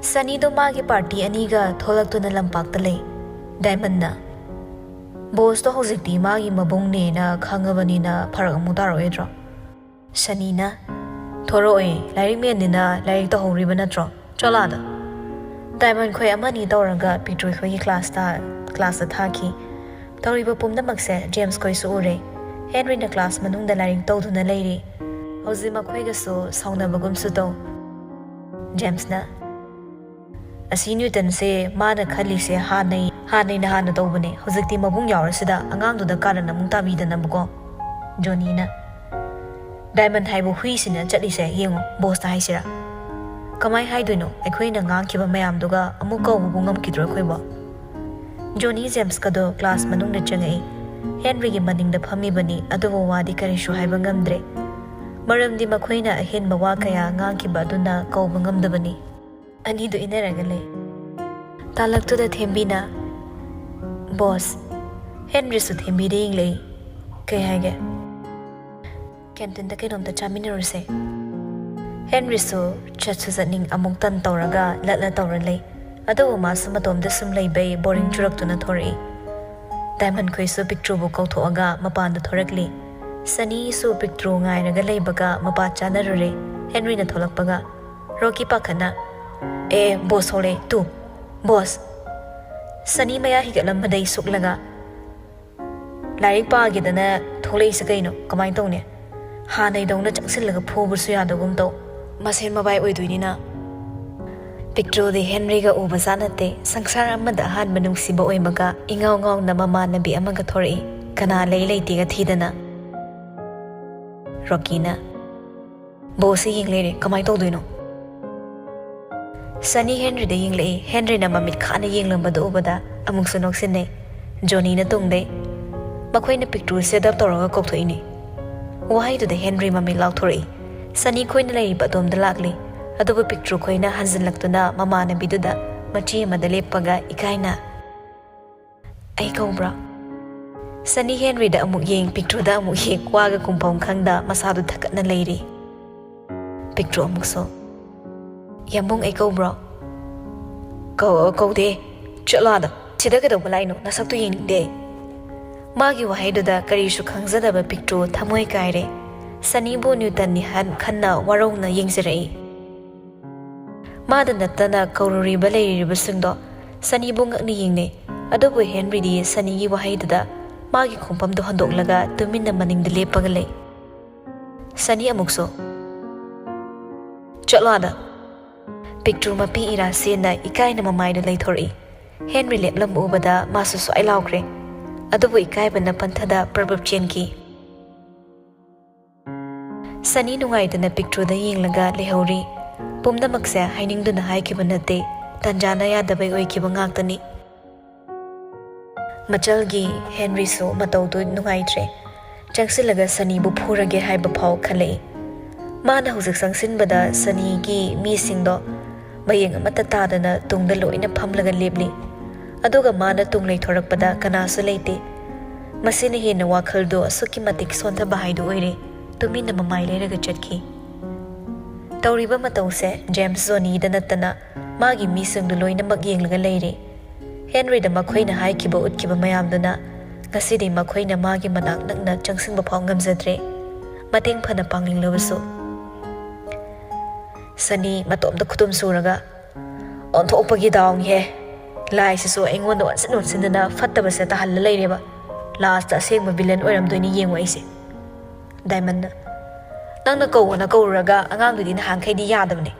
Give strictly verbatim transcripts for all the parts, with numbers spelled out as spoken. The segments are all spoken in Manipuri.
ꯁꯅꯤꯗꯣ ꯃꯥꯒꯤ ꯄꯥꯔꯇꯤ ꯑꯅꯤꯒ ꯊꯣꯛꯂꯛꯇꯨꯅ ꯂꯝꯄꯥꯛꯇ ꯂꯩ꯫ ꯗꯥꯏꯃꯟꯅ, "ꯕꯣꯁꯇꯣ ꯍꯧꯖꯤꯛꯇꯤ ꯃꯥꯒꯤ ꯃꯕꯨꯡꯅꯦꯅ ꯈꯪꯉꯕꯅꯤꯅ ꯐꯔꯛ ꯑꯃꯨꯛ ꯇꯥꯔꯛꯑꯣꯏꯗ꯭ꯔꯣ?" ꯁꯅꯤꯅ, "ꯊꯣꯔꯛꯑꯣꯏ, ꯂꯥꯏꯔꯤꯛ ꯃꯦꯟꯅꯤꯅ ꯂꯥꯏꯔꯤꯛ ꯇꯧꯍꯧꯔꯤꯕ ꯅꯠꯇ꯭ꯔꯣ? ꯆꯣꯂꯥꯗ!" ꯗꯥꯏꯃꯟ ꯈꯣꯏ ꯑꯃꯅꯤ ꯇꯧꯔꯒ ꯄꯤꯛꯇ꯭ꯔꯨ ꯈꯣꯏꯒꯤ ꯀ꯭ꯂꯥꯁꯇ ꯀ꯭ꯂꯥꯁꯇ ꯊꯥꯈꯤ꯫ ꯇꯧꯔꯤꯕ ꯄꯨꯝꯅꯃꯛꯁꯦ ꯖꯦꯝꯁ ꯈꯣꯏꯁꯨ ꯎꯔꯦ꯫ ꯍꯦꯟꯔꯤꯅ ꯀ꯭ꯂꯥꯁ ꯃꯅꯨꯡꯗ ꯂꯥꯏꯔꯤꯛ ꯇꯧꯗꯨꯅ ꯂꯩꯔꯤ꯫ ꯍꯧꯖꯤꯛ ꯃꯈꯣꯏꯒꯁꯨ ꯁꯥꯎꯅꯕꯒꯨꯝꯁꯨ ꯇꯧ꯫ ꯖꯦꯝꯁꯅ, "ꯑꯁꯤ ꯅ꯭ꯌꯨꯇꯟꯁꯦ ꯃꯥꯅ ꯈꯜꯂꯤꯁꯦ ꯍꯥꯟꯅꯩ ꯍꯥꯟꯅꯩꯅ ꯍꯥꯟꯅ ꯇꯧꯕꯅꯦ, ꯍꯧꯖꯤꯛꯇꯤ ꯃꯕꯨꯡ ꯌꯥꯎꯔꯁꯤꯗ ꯑꯉꯥꯡꯗꯨꯗ ꯀꯥꯔꯟ ꯑꯃꯨꯛ ꯇꯥꯕꯤꯗꯅꯕꯀꯣ꯫" ꯖꯣꯅꯤꯅ, "ꯗꯥꯏꯃꯟ ꯍꯥꯏꯕ ꯍꯨꯏꯁꯤꯅ ꯆꯠꯂꯤꯁꯦ ꯌꯦꯡꯉꯣ, ꯕꯣꯁꯇ ꯍꯥꯏꯁꯤꯔꯥ? ꯀꯃꯥꯏ ꯍꯥꯏꯗꯣꯏꯅꯣ? ꯑꯩꯈꯣꯏꯅ ꯉꯥꯡꯈꯤꯕ ꯃꯌꯥꯝꯗꯨꯒ ꯑꯃꯨꯛ ꯀꯧꯕꯕꯨ ꯉꯝꯈꯤꯗ꯭ꯔꯣ ꯑꯩꯈꯣꯏꯕꯣ?" ꯖꯣꯅꯤ ꯖꯦꯝꯁꯀꯗꯣ ꯀ꯭ꯂꯥꯁ ꯃꯅꯨꯡꯗ ꯆꯪꯉꯛꯏ꯫ ꯍꯦꯟꯔꯤꯒꯤ ꯃꯅꯤꯡꯗ ꯐꯝꯃꯤꯕꯅꯤ, ꯑꯗꯨꯕꯨ ꯋꯥꯗꯤ ꯀꯔꯤꯁꯨ ꯍꯥꯏꯕ ꯉꯝꯗ꯭ꯔꯦ꯫ ꯃꯔꯝꯗꯤ ꯃꯈꯣꯏꯅ ꯑꯍꯦꯟꯕ ꯋꯥ ꯀꯌꯥ ꯉꯥꯡꯈꯤꯕ ꯑꯗꯨꯅ ꯀꯧꯕ ꯉꯝꯗꯕꯅꯤ꯫ ꯑꯅꯤꯗꯨ ꯏꯟꯅꯔꯒ ꯂꯩ꯫ ꯇꯥꯂꯛꯇꯨꯗ ꯊꯦꯝꯕꯤꯅ, "ꯕꯣꯁ꯫" ꯍꯦꯟꯔꯤꯁꯨ ꯊꯦꯝꯕꯤꯗ ꯌꯦꯡꯂꯛꯏ꯫ "ꯀꯩ ꯍꯥꯏꯒꯦ?" "ꯀꯦꯟꯇꯤꯟꯗ ꯀꯩꯅꯣꯝꯇ ꯆꯥꯃꯤꯟꯅꯔꯨꯁꯦ꯫" ꯍꯦꯟꯔꯤꯁꯨ ꯆꯠꯁꯨ ꯆꯠꯅꯤꯡ ꯑꯃꯨꯛ ꯇꯟ ꯇꯧꯔꯒ ꯂꯠꯂ ꯇꯧꯔ ꯂꯩ꯫ ꯑꯗꯨꯕꯨ ꯃꯥꯁꯨ ꯃꯇꯣꯝꯗ ꯁꯨꯝ ꯂꯩꯕꯩ ꯕꯣꯔꯤꯡ ꯆꯨꯔꯛꯇꯨꯅ ꯊꯣꯔꯛꯏ꯫ ꯗꯥꯏꯃꯟ ꯈꯣꯏꯁꯨ ꯄꯤꯛꯇ꯭ꯔꯨꯕꯨ ꯀꯧꯊꯣꯛꯑꯒ ꯃꯄꯥꯟꯗ ꯊꯣꯔꯛꯂꯤ꯫ ꯁꯅꯤꯁꯨ ꯄꯤꯛꯇ꯭ꯔꯨ ꯉꯥꯏꯔꯒ ꯂꯩꯕꯒ ꯃꯄꯥ ꯆꯥꯅꯔꯨꯔꯦ꯫ ꯍꯦꯟꯔꯤꯅ ꯊꯣꯛꯂꯛꯄꯒ ꯔꯣꯀꯤ ꯄꯥꯈꯠꯅ, "ꯑꯦ, ꯕꯣꯁ ꯊꯣꯛꯂꯛꯑꯦ, ꯇꯨ, ꯕꯣꯁ!" ꯁꯅꯤ ꯃꯌꯥ ꯍꯤꯒꯠꯂꯝꯕꯗꯩ ꯁꯨꯛꯂꯒ, "ꯂꯥꯏꯔꯤꯛ ꯄꯥꯒꯦꯗꯅ ꯊꯣꯛꯂꯛꯏꯁꯦ ꯀꯩꯅꯣ? ꯀꯃꯥꯏꯅ ꯇꯧꯅꯤ? ꯍꯥꯟꯅꯩꯗꯧꯅ ꯆꯪꯁꯤꯜꯂꯒ ꯐꯨꯕꯁꯨ ꯌꯥꯗꯒꯨꯝ ꯇꯧ꯫ ꯃꯁꯦꯟ ꯃꯕꯥꯏ ꯑꯣꯏꯗꯣꯏꯅꯤꯅ꯫" ꯄꯤꯛꯇ꯭ꯔꯨꯗꯤ ꯍꯦꯟꯔꯤꯒ ꯎꯕ ꯖꯥꯠ ꯅꯠꯇꯦ꯫ ꯁꯪꯁꯥꯔ ꯑꯃꯗ ꯑꯍꯥꯟꯕ ꯅꯨꯡꯁꯤꯕ ꯑꯣꯏꯕꯒ ꯏꯉꯥꯎ ꯉꯥꯎꯅ ꯃꯃꯥꯟꯅꯕꯤ ꯑꯃꯒ ꯊꯣꯔꯛꯏ꯫ ꯀꯅꯥ ꯂꯩ ꯂꯩꯇꯦꯒ ꯊꯤꯗꯅ꯫ ꯔꯣꯀꯤꯅ, "ꯕꯣꯁꯁꯦ ꯌꯦꯡ ꯂꯩꯔꯦ, ꯀꯃꯥꯏ ꯇꯧꯗꯣꯏꯅꯣ?" ꯁꯅꯤ ꯍꯦꯟꯔꯤꯗ ꯌꯦꯡꯂꯛꯏ꯫ ꯍꯦꯟꯔꯤꯅ ꯃꯃꯤꯠ ꯈꯥꯅ ꯌꯦꯡꯂꯝꯕꯗꯨ ꯎꯕꯗ ꯑꯃꯨꯛꯁꯨ ꯅꯣꯛꯁꯤꯟꯅꯩ꯫ ꯖꯣꯅꯤꯅ ꯇꯨꯡꯗꯩ, "ꯃꯈꯣꯏꯅ ꯄꯤꯛꯇ꯭ꯔꯨ ꯁꯦꯗꯞ ꯇꯧꯔꯒ ꯀꯧꯊꯣꯛꯏꯅꯦ꯫" ꯋꯥꯍꯩꯗꯨꯗ ꯍꯦꯟꯔꯤ ꯃꯃꯤꯠ ꯂꯥꯎꯊꯣꯔꯛꯏ꯫ ꯁꯅꯤ ꯈꯣꯏꯅ ꯂꯩꯔꯤꯕ ꯑꯗꯣꯝꯗ ꯂꯥꯛꯂꯤ꯫ ꯑꯗꯨꯕꯨ ꯄꯤꯛꯇ꯭ꯔꯨ ꯈꯣꯏꯅ ꯍꯟꯖꯤꯜꯂꯛꯇꯨꯅ ꯃꯃꯥꯟꯅꯕꯤꯗꯨꯗ ꯃꯆꯤ ꯑꯃꯗ ꯂꯦꯞꯄꯒ ꯏꯀꯥꯏꯅ, "ꯑꯩ ꯀꯧꯕ꯭ꯔꯥ?" ꯁꯅꯤ ꯍꯦꯟꯔꯤꯗ ꯑꯃꯨꯛ ꯌꯦꯡ, ꯄꯤꯛꯇ꯭ꯔꯨꯗ ꯑꯃꯨꯛ ꯌꯦꯡ, ꯋꯥꯒ ꯈꯨꯝꯐꯝ ꯈꯪꯗ ꯃꯁꯥꯗꯨ ꯊꯛꯀꯠꯅ ꯂꯩꯔꯤ꯫ ꯄꯤꯛꯇ꯭ꯔꯨ ꯑꯃꯨꯛꯁꯨ, "ꯌꯥꯝꯕꯨꯡ, ꯑꯩ ꯀꯧꯕ꯭ꯔꯣ?" ꯀꯧ ꯀꯧꯗꯦ꯫ ꯆꯠꯂꯣ ꯑꯥꯗ꯫ ꯁꯤꯗ ꯀꯩꯗꯧꯕ ꯂꯥꯛꯏꯅꯣ? ꯅꯁꯛꯇꯨ ꯌꯦꯡꯅꯤꯡꯗꯦ꯫ ꯃꯥꯒꯤ ꯋꯥꯍꯩꯗꯨꯗ ꯀꯔꯤꯁꯨ ꯈꯪꯖꯗꯕ ꯄꯤꯛꯇ꯭ꯔꯨ ꯊꯃꯣꯏ ꯀꯥꯏꯔꯦ꯫ ꯁꯅꯤꯕꯨ ꯅ꯭ꯌꯨꯇꯟꯅꯤ ꯍꯥꯏꯅ ꯈꯟꯅ ꯋꯥꯔꯧꯅ ꯌꯦꯡꯖꯔꯛꯏ꯫ ꯃꯥꯗ ꯅꯠꯇꯅ ꯀꯧꯔꯨꯔꯤꯕ ꯂꯩꯔꯤꯕꯁꯤꯡꯗꯣ ꯁꯅꯤꯕꯨ ꯉꯛꯅ ꯌꯦꯡꯅꯩ꯫ ꯑꯗꯨꯕꯨ ꯍꯦꯟꯔꯤꯗꯤ ꯁꯅꯤꯒꯤ ꯋꯥꯍꯩꯗꯨꯗ ꯃꯥꯒꯤ ꯈꯣꯡꯐꯝꯗꯨ ꯍꯟꯗꯣꯛꯂꯒ ꯇꯨꯃꯤꯟꯅ ꯃꯅꯤꯡꯗ ꯂꯦꯞꯄꯒ ꯂꯩ꯫ ꯁꯅꯤ ꯑꯃꯨꯛꯁꯨ, "ꯆꯠꯂꯣ ꯑꯥꯗ!" ꯄꯤꯛꯇ꯭ꯔꯨ ꯃꯄꯤ ꯏꯔꯥ ꯁꯦꯟꯅ ꯏꯀꯥꯏꯅ ꯃꯃꯥꯏꯗ ꯂꯩꯊꯣꯔꯛꯏ꯫ ꯍꯦꯟꯔꯤ ꯂꯦꯞꯂꯝꯕ ꯎꯕꯗ ꯃꯥꯁꯨ ꯁ꯭ꯋꯥꯏ ꯂꯥꯎꯈ꯭ꯔꯦ꯫ ꯑꯗꯨꯕꯨ ꯏꯀꯥꯏꯕꯅ ꯄꯟꯊꯗ ꯄ꯭ꯔꯕꯞ ꯆꯦꯟꯈꯤ꯫ ꯁꯅꯤ ꯅꯨꯡꯉꯥꯏꯇꯅ ꯄꯤꯛꯇ꯭ꯔꯨꯗ ꯌꯦꯡꯂꯒ ꯂꯩꯍꯧꯔꯤ꯫ ꯄꯨꯝꯅꯃꯛꯁꯦ ꯍꯥꯏꯅꯤꯡꯗꯨꯅ ꯍꯥꯏꯈꯤꯕ ꯅꯠꯇꯦ, ꯇꯟꯖꯥꯅ ꯌꯥꯗꯕꯩ ꯑꯣꯏꯈꯤꯕ ꯉꯥꯛꯇꯅꯤ꯫ ꯃꯆꯜꯒꯤ ꯍꯦꯟꯔꯤꯁꯨ ꯃꯇꯧꯗꯨ ꯅꯨꯡꯉꯥꯏꯇ꯭ꯔꯦ꯫ ꯆꯪꯁꯤꯜꯂꯒ ꯁꯅꯤꯕꯨ ꯐꯨꯔꯒꯦ ꯍꯥꯏꯕ ꯐꯥꯎ ꯈꯜꯂꯛꯏ꯫ ꯃꯥꯅ ꯍꯧꯖꯤꯛ ꯆꯪꯁꯤꯟꯕꯗ ꯁꯅꯤꯒꯤ ꯃꯤꯁꯤꯡꯗꯣ ꯃꯌꯦꯡ ꯑꯃꯠꯇ ꯇꯥꯗꯅ ꯇꯨꯡꯗ ꯂꯣꯏꯅ ꯐꯝꯂꯒ ꯂꯦꯞꯂꯤ꯫ ꯑꯗꯨꯒ ꯃꯥꯅ ꯇꯨꯡ ꯂꯩꯊꯣꯔꯛꯄꯗ ꯀꯅꯥꯁꯨ ꯂꯩꯇꯦ꯫ ꯃꯁꯤꯅ ꯍꯦꯟꯅ ꯋꯥꯈꯜꯗꯨ ꯑꯁꯨꯛꯀꯤ ꯃꯇꯤꯛ ꯁꯣꯟꯊꯕ ꯍꯥꯏꯗꯨ ꯑꯣꯏꯔꯦ꯫ ꯇꯨꯃꯤꯟꯅ ꯃꯃꯥꯏ ꯂꯩꯔꯒ ꯆꯠꯈꯤ꯫ ꯇꯧꯔꯤꯕ ꯃꯇꯧꯁꯦ ꯖꯦꯝꯁ ꯖꯣꯅꯤꯗ ꯅꯠꯇꯅ ꯃꯥꯒꯤ ꯃꯤꯁꯤꯡꯗꯨ ꯂꯣꯏꯅꯃꯛ ꯌꯦꯡꯂꯒ ꯂꯩꯔꯤ꯫ ꯍꯦꯟꯔꯤꯗ ꯃꯈꯣꯏꯅ ꯍꯥꯏꯈꯤꯕ ꯎꯠꯈꯤꯕ ꯃꯌꯥꯝꯗꯨꯅ ꯉꯁꯤꯗꯤ ꯃꯈꯣꯏꯅ ꯃꯥꯒꯤ ꯃꯅꯥꯛ ꯅꯛꯅ ꯆꯪꯁꯤꯟꯕ ꯐꯥꯎ ꯉꯝꯖꯗ꯭ꯔꯦ꯫ ꯃꯇꯦꯡ ꯐꯅ ꯄꯥꯡꯅꯤꯡꯂꯕꯁꯨ꯫ ꯁꯅꯤ ꯃꯇꯣꯝꯇ ꯈꯨꯗꯨꯝ ꯁꯨꯔꯒ, "ꯑꯣꯟꯊꯣꯛꯄꯒꯤ ꯗꯥꯎꯅꯤꯍꯦ꯫ ꯂꯥꯏꯁꯤꯁꯨ ꯑꯩꯉꯣꯟꯗ ꯑꯣꯟꯁꯤꯟ ꯑꯣꯟꯁꯤꯟꯗꯅ ꯐꯠꯇꯕꯁꯦ ꯇꯥꯍꯜꯂ ꯂꯩꯔꯦꯕ꯫ ꯂꯥꯁꯇ ꯑꯁꯦꯡꯕ ꯚꯤꯂꯦꯟ ꯑꯣꯏꯔꯝꯗꯣꯏꯅꯤ, ꯌꯦꯡꯉꯣ ꯑꯩꯁꯦ꯫" ꯗꯥꯏꯃꯟꯅ, "ꯅꯪꯅ ꯀꯧꯕꯅ ꯀꯧꯔꯨꯔꯒ ꯑꯉꯥꯡꯗꯨꯗꯤ ꯅꯍꯥꯟꯈꯩꯗꯤ ꯌꯥꯗꯕꯅꯦ꯫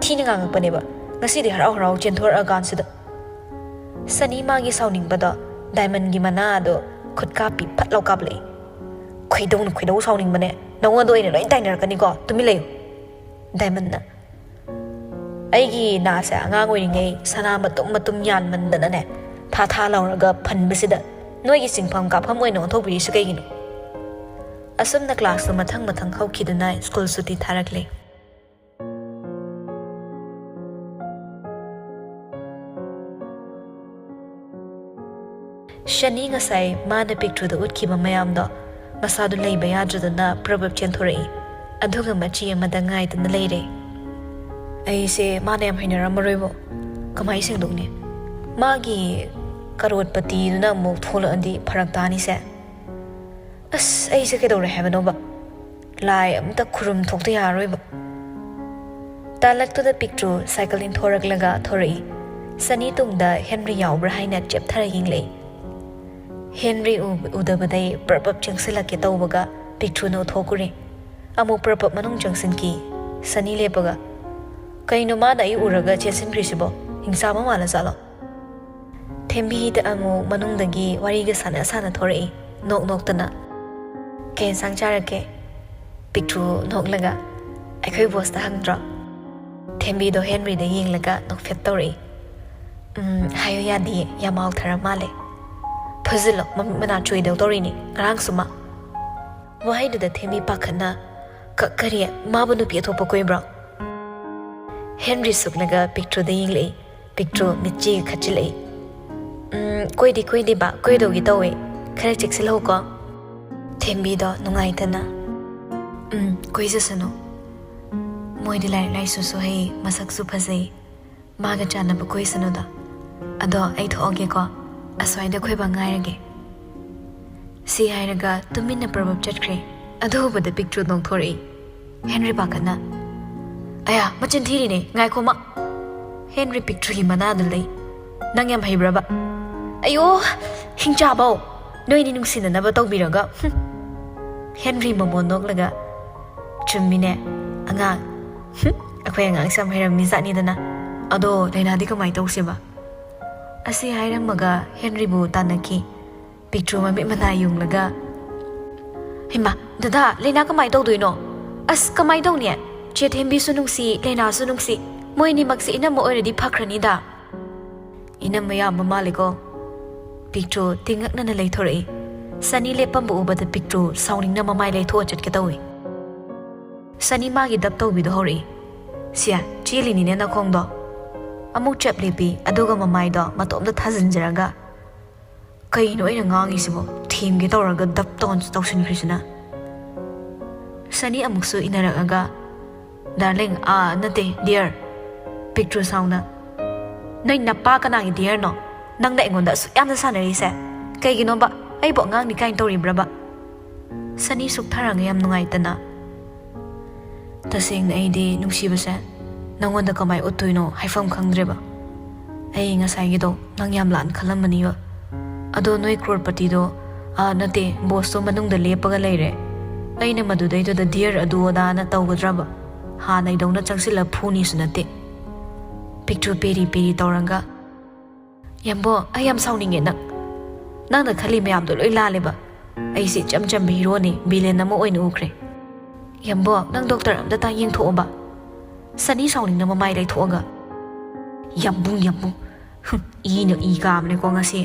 ꯊꯤꯅ ꯉꯥꯡꯉꯛꯄꯅꯦꯕ꯫ ꯉꯁꯤꯗꯤ ꯍꯔꯥꯎ ꯍꯔꯥꯎ ꯆꯦꯟꯊꯣꯔꯛꯑꯀꯥꯟꯁꯤꯗ꯫" ꯁꯅꯤ ꯃꯥꯒꯤ ꯁꯥꯎꯅꯤꯡꯕꯗꯣ ꯗꯥꯏꯃꯟꯒꯤ ꯃꯅꯥ ꯑꯗꯣ ꯈꯨꯠ ꯀꯥꯞꯄꯤ ꯐꯠ ꯂꯥꯎ ꯀꯥꯞꯂꯛꯏ꯫ "ꯈꯣꯏꯗꯧꯅ ꯈꯣꯏꯗꯧ ꯁꯥꯎꯅꯤꯡꯕꯅꯦ꯫ ꯅꯉꯣꯟꯗ ꯑꯣꯏꯅ ꯂꯣꯏ ꯇꯥꯏꯅꯔꯛꯀꯅꯤꯀꯣ꯫ ꯇꯨꯃꯤꯟ ꯂꯩꯌꯨ꯫" ꯗꯥꯏꯃꯟꯅ, "ꯑꯩꯒꯤ ꯅꯥꯁꯦ ꯑꯉꯥꯡ ꯑꯣꯏꯔꯤꯉꯩ ꯁꯅꯥ ꯃꯇꯨꯝ ꯃꯇꯨꯝ ꯌꯥꯟꯃꯟꯗꯅꯅꯦ, ꯊꯥ ꯊꯥ ꯂꯥꯎꯔꯒ ꯐꯟꯕꯁꯤꯗ ꯅꯣꯏꯒꯤ ꯆꯤꯡꯐꯝ ꯀꯥꯐꯝ ꯑꯣꯏꯅ ꯑꯣꯟꯊꯣꯛꯄꯤꯔꯤꯁꯤ ꯀꯩꯒꯤꯅꯣ?" ꯑꯁꯨꯝꯅ ꯀ꯭ꯂꯥꯁꯇꯨ ꯃꯊꯪ ꯃꯊꯪ ꯍꯧꯈꯤꯗꯨꯅ ꯁ꯭ꯀꯨꯜ ꯁꯨꯇꯤ ꯊꯥꯔꯛꯂꯦ꯫ ꯁꯅꯤ ꯉꯁꯥꯏ ꯃꯥꯅ ꯄꯤꯛꯇ꯭ꯔꯨꯗ ꯎꯠꯈꯤꯕ ꯃꯌꯥꯝꯗꯣ ꯃꯁꯥꯗꯨ ꯂꯩꯕ ꯌꯥꯗ꯭ꯔꯗꯅ ꯄ꯭ꯔꯕꯞ ꯆꯦꯟꯊꯣꯔꯛꯏ꯫ ꯑꯗꯨꯒ ꯃꯆꯤ ꯑꯃꯗ ꯉꯥꯏꯗꯨꯅ ꯂꯩꯔꯦ꯫ "ꯑꯩꯁꯦ ꯃꯥꯅ ꯌꯥꯝ ꯍꯩꯅꯔꯝꯃꯔꯣꯏꯕꯣ꯫ ꯀꯃꯥꯏꯅ ꯁꯦꯡꯗꯣꯛꯅꯤ? ꯃꯥꯒꯤ ꯀꯔꯣꯠꯄꯇꯤꯗꯨꯅ ꯑꯃꯨꯛ ꯊꯣꯛꯂꯛꯑꯗꯤ ꯐꯔꯛ ꯇꯥꯅꯤꯁꯦ꯫ ꯑꯁ, ꯑꯩꯁꯦ ꯀꯩꯗꯧꯔꯦ ꯍꯥꯏꯕꯅꯣꯕ? ꯂꯥꯏ ꯑꯝꯇ ꯈꯨꯔꯨꯝ ꯊꯣꯛꯇ ꯌꯥꯔꯔꯣꯏꯕ꯫ ꯇꯥꯂꯛꯇꯨꯗ ꯄꯤꯛꯇ꯭ꯔꯨ ꯁꯥꯏꯀꯜ ꯏꯟꯊꯣꯔꯛꯂꯒ ꯊꯣꯔꯛꯏ꯫ ꯁꯅꯤ ꯇꯨꯡꯗ ꯍꯦꯟꯔꯤ ꯌꯥꯎꯕ꯭ꯔꯥ ꯍꯥꯏꯅ ꯆꯦꯞꯊꯔ ꯌꯦꯡꯂꯛꯏ꯫ ꯍꯦꯟꯔꯤ ꯎ-, ꯎꯗꯕꯗꯩ ꯄ꯭ꯔꯞ ꯄ꯭ꯔꯞ ꯆꯪꯁꯤꯜꯂꯛꯀꯦ ꯇꯧꯕꯒ ꯄꯤꯛꯇ꯭ꯔꯨꯅ ꯎꯊꯣꯛꯎꯔꯦ꯫ ꯑꯃꯨꯛ ꯄ꯭ꯔꯞ ꯄ꯭ꯔꯞ ꯃꯅꯨꯡ ꯆꯪꯁꯤꯟꯈꯤ꯫ ꯁꯅꯤ ꯂꯦꯞꯄꯒ, "ꯀꯩꯅꯣ ꯃꯥꯅ ꯑꯩ ꯎꯔꯒ ꯆꯦꯟꯁꯤꯟꯈ꯭ꯔꯤꯁꯤꯕꯣ? ꯍꯤꯡꯆꯥꯕ ꯃꯥꯜꯂ ꯖꯥꯠꯂꯣ?" ꯊꯦꯝꯕꯤꯗ ꯑꯃꯨꯛ ꯃꯅꯨꯡꯗꯒꯤ ꯋꯥꯔꯤꯒ ꯁꯥꯟꯅ ꯁꯥꯟꯅ ꯊꯣꯔꯛꯏ, ꯅꯣꯛ ꯅꯣꯛꯇꯅ꯫ "ꯀꯩ ꯌꯦꯟꯁꯥꯡ ꯆꯥꯔꯛꯀꯦ?" ꯄꯤꯛꯇ꯭ꯔꯨ ꯅꯣꯛꯂꯒ, "ꯑꯩꯈꯣꯏ ꯕꯣꯁꯇ ꯍꯪꯗ꯭ꯔꯣ?" ꯊꯦꯝꯕꯤꯗꯣ ꯍꯦꯟꯔꯤꯗ ꯌꯦꯡꯂꯒ ꯅꯣꯛꯐꯦꯠ ꯇꯧꯔꯛꯏ꯫ "ꯎꯝ, ꯍꯥꯏꯌꯨ ꯌꯥꯗꯤꯌꯦ, ꯌꯥꯝ ꯍꯥꯎꯊꯔ ꯃꯥꯜꯂꯦ꯫ ꯐꯨꯖꯤꯜꯂꯣ, ꯃꯃꯤꯠ ꯃꯅꯥ ꯆꯨꯏꯗꯧ ꯇꯧꯔꯤꯅꯤ, ꯉꯔꯥꯡꯁꯨ ꯃꯥ꯫" ꯋꯥꯍꯩꯗꯨꯗ ꯊꯦꯝꯕꯤ ꯄꯥꯈꯠꯅ, "ꯀ-, ꯀꯔꯤ? ꯃꯥꯕꯨ ꯅꯨꯄꯤ ꯑꯇꯣꯞꯄ ꯀꯣꯏꯕ꯭ꯔꯣ?" ꯍꯦꯟꯔꯤ ꯁꯨꯛꯂꯒ ꯄꯤꯛꯇ꯭ꯔꯨꯗ ꯌꯦꯡꯂꯛꯏ꯫ ꯄꯤꯛꯇ꯭ꯔꯨ ꯃꯤꯠꯆꯤꯒ ꯈꯠꯆꯤꯜꯂꯛꯏ꯫ "ꯎꯝ, ꯀꯣꯏꯗꯤ ꯀꯣꯏꯗꯦꯕ, ꯀꯣꯏꯗꯧꯒꯤ ꯇꯧꯋꯦ꯫ ꯈꯔ ꯆꯦꯛꯁꯤꯜꯍꯧꯀꯣ꯫" ꯊꯦꯝꯕꯤꯗꯣ ꯅꯨꯡꯉꯥꯏꯇꯅ, "ꯎꯝ, ꯀꯣꯏꯖꯁꯅꯨ꯫ ꯃꯣꯏꯗꯤ ꯂꯥꯏꯔꯤꯛ ꯂꯥꯏꯁꯨꯁꯨ ꯍꯩ, ꯃꯁꯛꯁꯨ ꯐꯖꯩ꯫ ꯃꯥꯒ ꯆꯥꯟꯅꯕ ꯀꯣꯏꯁꯅꯨꯗ꯫ ꯑꯗꯣ ꯑꯩ ꯊꯣꯛꯑꯒꯦꯀꯣ꯫ ꯑꯁ꯭ꯋꯥꯏꯗ ꯑꯩꯈꯣꯏ ꯕꯥ ꯉꯥꯏꯔꯒꯦ꯫" ꯁꯤ ꯍꯥꯏꯔꯒ ꯇꯨꯃꯤꯟꯅ ꯄ꯭ꯔꯕꯞ ꯆꯠꯈ꯭ꯔꯦ꯫ ꯑꯗꯨ ꯎꯕꯗ ꯄꯤꯛꯇ꯭ꯔꯨ ꯅꯣꯡꯊꯣꯔꯛꯏ꯫ ꯍꯦꯟꯔꯤ ꯄꯥꯈꯠꯅ, "ꯑꯌꯥ, ꯃꯆꯤꯟ ꯊꯤꯔꯤꯅꯦ, ꯉꯥꯏꯈꯣ ꯃꯥ꯫" ꯍꯦꯟꯔꯤ ꯄꯤꯛꯇ꯭ꯔꯨꯒꯤ ꯃꯅꯥꯗꯨ ꯂꯩ꯫ "ꯅꯪ ꯌꯥꯝ ꯍꯩꯕ꯭ꯔꯕ?" "ꯑꯌꯣ, ꯍꯤꯡꯆꯥꯕꯧ, ꯅꯣꯏꯅꯤ ꯅꯨꯡꯁꯤꯅꯅꯕ ꯇꯧꯕꯤꯔꯒ꯫" ꯍꯨꯝ꯫ ꯍꯦꯟꯔꯤ ꯃꯃꯣꯟ ꯅꯣꯛꯂꯒ, "ꯆꯨꯝꯃꯤꯅꯦ, ꯑꯉꯥꯡ꯫ ꯍꯨꯝ, ꯑꯩꯈꯣꯏ ꯑꯉꯥꯡꯁꯦ ꯌꯥꯝ ꯍꯩꯔꯝꯃꯤ ꯖꯥꯠꯅꯤꯗꯅ꯫ ꯑꯗꯣ ꯂꯩꯅꯥꯗꯤ ꯀꯃꯥꯏ ꯇꯧꯁꯦꯕ?" ꯑꯁꯤ ꯍꯥꯏꯔꯝꯃꯒ ꯍꯦꯟꯔꯤꯕꯨ ꯇꯥꯟꯅꯈꯤ꯫ ꯄꯤꯛꯇ꯭ꯔꯨ ꯃꯃꯤꯠ ꯃꯅꯥ ꯌꯨꯡꯂꯒ, "ꯍꯩꯃꯥ, ꯗꯗꯥ, ꯂꯩꯅꯥ ꯀꯃꯥꯏ ꯇꯧꯗꯣꯏꯅꯣ? ꯑꯁ, ꯀꯃꯥꯏ ꯇꯧꯅꯤ? ꯆꯦ ꯊꯦꯝꯕꯤꯁꯨ ꯅꯨꯡꯁꯤ, ꯂꯩꯅꯥꯁꯨ ꯅꯨꯡꯁꯤ꯫ ꯃꯣꯏ ꯑꯅꯤꯃꯛꯁꯦ ꯏꯅꯝꯃ ꯑꯣꯏꯔꯗꯤ ꯐꯈ꯭ꯔꯅꯤꯗ꯫" ꯏꯅꯝꯃ ꯌꯥꯝꯕ ꯃꯥꯜꯂꯦꯀꯣ꯫ ꯄꯤꯛꯇ꯭ꯔꯨ ꯇꯤꯡꯉꯛꯅꯅ ꯂꯩꯊꯣꯔꯛꯏ꯫ ꯁꯅꯤ ꯂꯦꯞꯄꯝꯕ ꯎꯕꯗ ꯄꯤꯛꯇ꯭ꯔꯨ ꯁꯥꯎꯅꯤꯡꯅ ꯃꯃꯥꯏ ꯂꯩꯊꯣꯛꯑ ꯆꯠꯀꯦ ꯇꯧꯏ꯫ ꯁꯅꯤ ꯃꯥꯒꯤ ꯗꯞ ꯇꯧꯕꯤꯗꯣ ꯍꯧꯔꯛꯏ꯫ "ꯁꯤꯌꯥ, ꯆꯦꯜꯂꯤꯅꯤꯅꯦ ꯅꯈꯣꯡꯗꯣ꯫" ꯑꯃꯨꯛ ꯆꯞ ꯂꯦꯞꯄꯤ, ꯑꯗꯨꯒ ꯃꯃꯥꯏꯗꯣ ꯃꯇꯣꯝꯇ ꯊꯥꯖꯤꯟꯖꯔꯒ, "ꯀꯩꯅꯣ ꯑꯩꯅ ꯉꯥꯡꯉꯤꯁꯤꯕꯣ? ꯊꯦꯝꯒꯦ ꯇꯧꯔꯒ ꯗꯞ ꯇꯧꯅ ꯇꯧꯁꯤꯟꯈ꯭ꯔꯤꯁꯤꯅ?" ꯁꯅꯤ ꯑꯃꯨꯛꯁꯨ ꯏꯟꯅꯔꯛꯑꯒ, "ꯗꯥꯔꯂꯤꯡ, ꯑꯥ, ꯅꯠꯇꯦ, ꯗꯤꯌꯔ꯫" ꯄꯤꯛꯇ꯭ꯔꯨ ꯁꯥꯎꯅ, ꯅꯣꯏ ꯅꯄꯥ ꯀꯅꯥꯒꯤ ꯗꯤꯌꯔꯅꯣ? ꯅꯪꯅ ꯑꯩꯉꯣꯟꯗ ꯑꯁꯨꯛ ꯌꯥꯝꯅ ꯁꯥꯟꯅꯔꯤꯁꯦ ꯀꯩꯒꯤꯅꯣꯕ? ꯑꯩꯕꯨ ꯑꯉꯥꯡꯅꯤ ꯀꯥꯏꯅ ꯇꯧꯔꯤꯕ꯭ꯔꯕ? ꯁꯅꯤ ꯁꯨꯛꯊꯔꯥꯡꯉꯦ ꯌꯥꯝ ꯅꯨꯡꯉꯥꯏꯇꯅ꯫ ꯇꯁꯦꯡꯅ ꯑꯩꯗꯤ ꯅꯨꯡꯁꯤꯕꯁꯦ ꯅꯪꯉꯣꯟꯗ ꯀꯃꯥꯏ ꯎꯠꯇꯣꯏꯅꯣ ꯍꯥꯏꯐꯝ ꯈꯪꯗ꯭ꯔꯦꯕ꯫ ꯑꯩ ꯉꯁꯥꯏꯒꯤꯗꯣ ꯅꯪ ꯌꯥꯝ ꯂꯥꯟꯅ ꯈꯜꯂꯝꯃꯅꯤꯕ꯫ ꯑꯗꯣ ꯅꯣꯏ ꯀ꯭ꯔꯣꯔꯄꯇꯤꯗꯣ, ꯑꯥ, ꯅꯠꯇꯦ, ꯕꯣꯁꯇꯣ ꯃꯅꯨꯡꯗ ꯂꯦꯞꯄꯒ ꯂꯩꯔꯦ꯫ ꯑꯩꯅ ꯃꯗꯨꯗꯩꯗꯨꯗ ꯗꯤꯌꯔ ꯑꯗꯨ ꯑꯗꯥꯅ ꯇꯧꯒꯗ꯭ꯔꯕ? ꯍꯥꯟꯅꯩꯗꯧꯅ ꯆꯪꯁꯤꯜꯂ ꯐꯨꯅꯤꯁꯨ ꯅꯠꯇꯦ꯫ ꯄꯤꯛꯇ꯭ꯔꯨ ꯄꯦꯔꯤ ꯄꯦꯔꯤ ꯇꯧꯔꯒ, "ꯌꯥꯝꯕꯣ, ꯑꯩ ꯌꯥꯝ ꯁꯥꯎꯅꯤꯡꯉꯦ ꯅꯪ꯫ ꯅꯪꯅ ꯈꯜꯂꯤ ꯃꯌꯥꯝꯗꯣ ꯂꯣꯏ ꯂꯥꯜꯂꯦꯕ꯫ ꯑꯩꯁꯦ ꯏꯆꯝ ꯆꯝꯕ ꯍꯤꯔꯣꯅꯤ, ꯚꯤꯂꯦꯟ ꯑꯃ ꯑꯣꯏꯅ ꯎꯈ꯭ꯔꯦ꯫ ꯌꯥꯝꯕꯣ, ꯅꯪ ꯗꯣꯛꯇꯔ ꯑꯝꯇ ꯇꯥ ꯌꯦꯡꯊꯣꯛꯑꯣꯕ꯫" ꯁꯅꯤ ꯁꯥꯎꯅꯤꯡꯅ ꯃꯃꯥꯏ ꯂꯩꯊꯣꯛꯑꯒ, "ꯌꯥꯝꯕꯨꯡ, ꯌꯥꯝꯕꯨꯡ, ꯍꯨꯝ, ꯏꯅ ꯏ ꯀꯥꯕꯅꯦꯀꯣ ꯉꯁꯤ꯫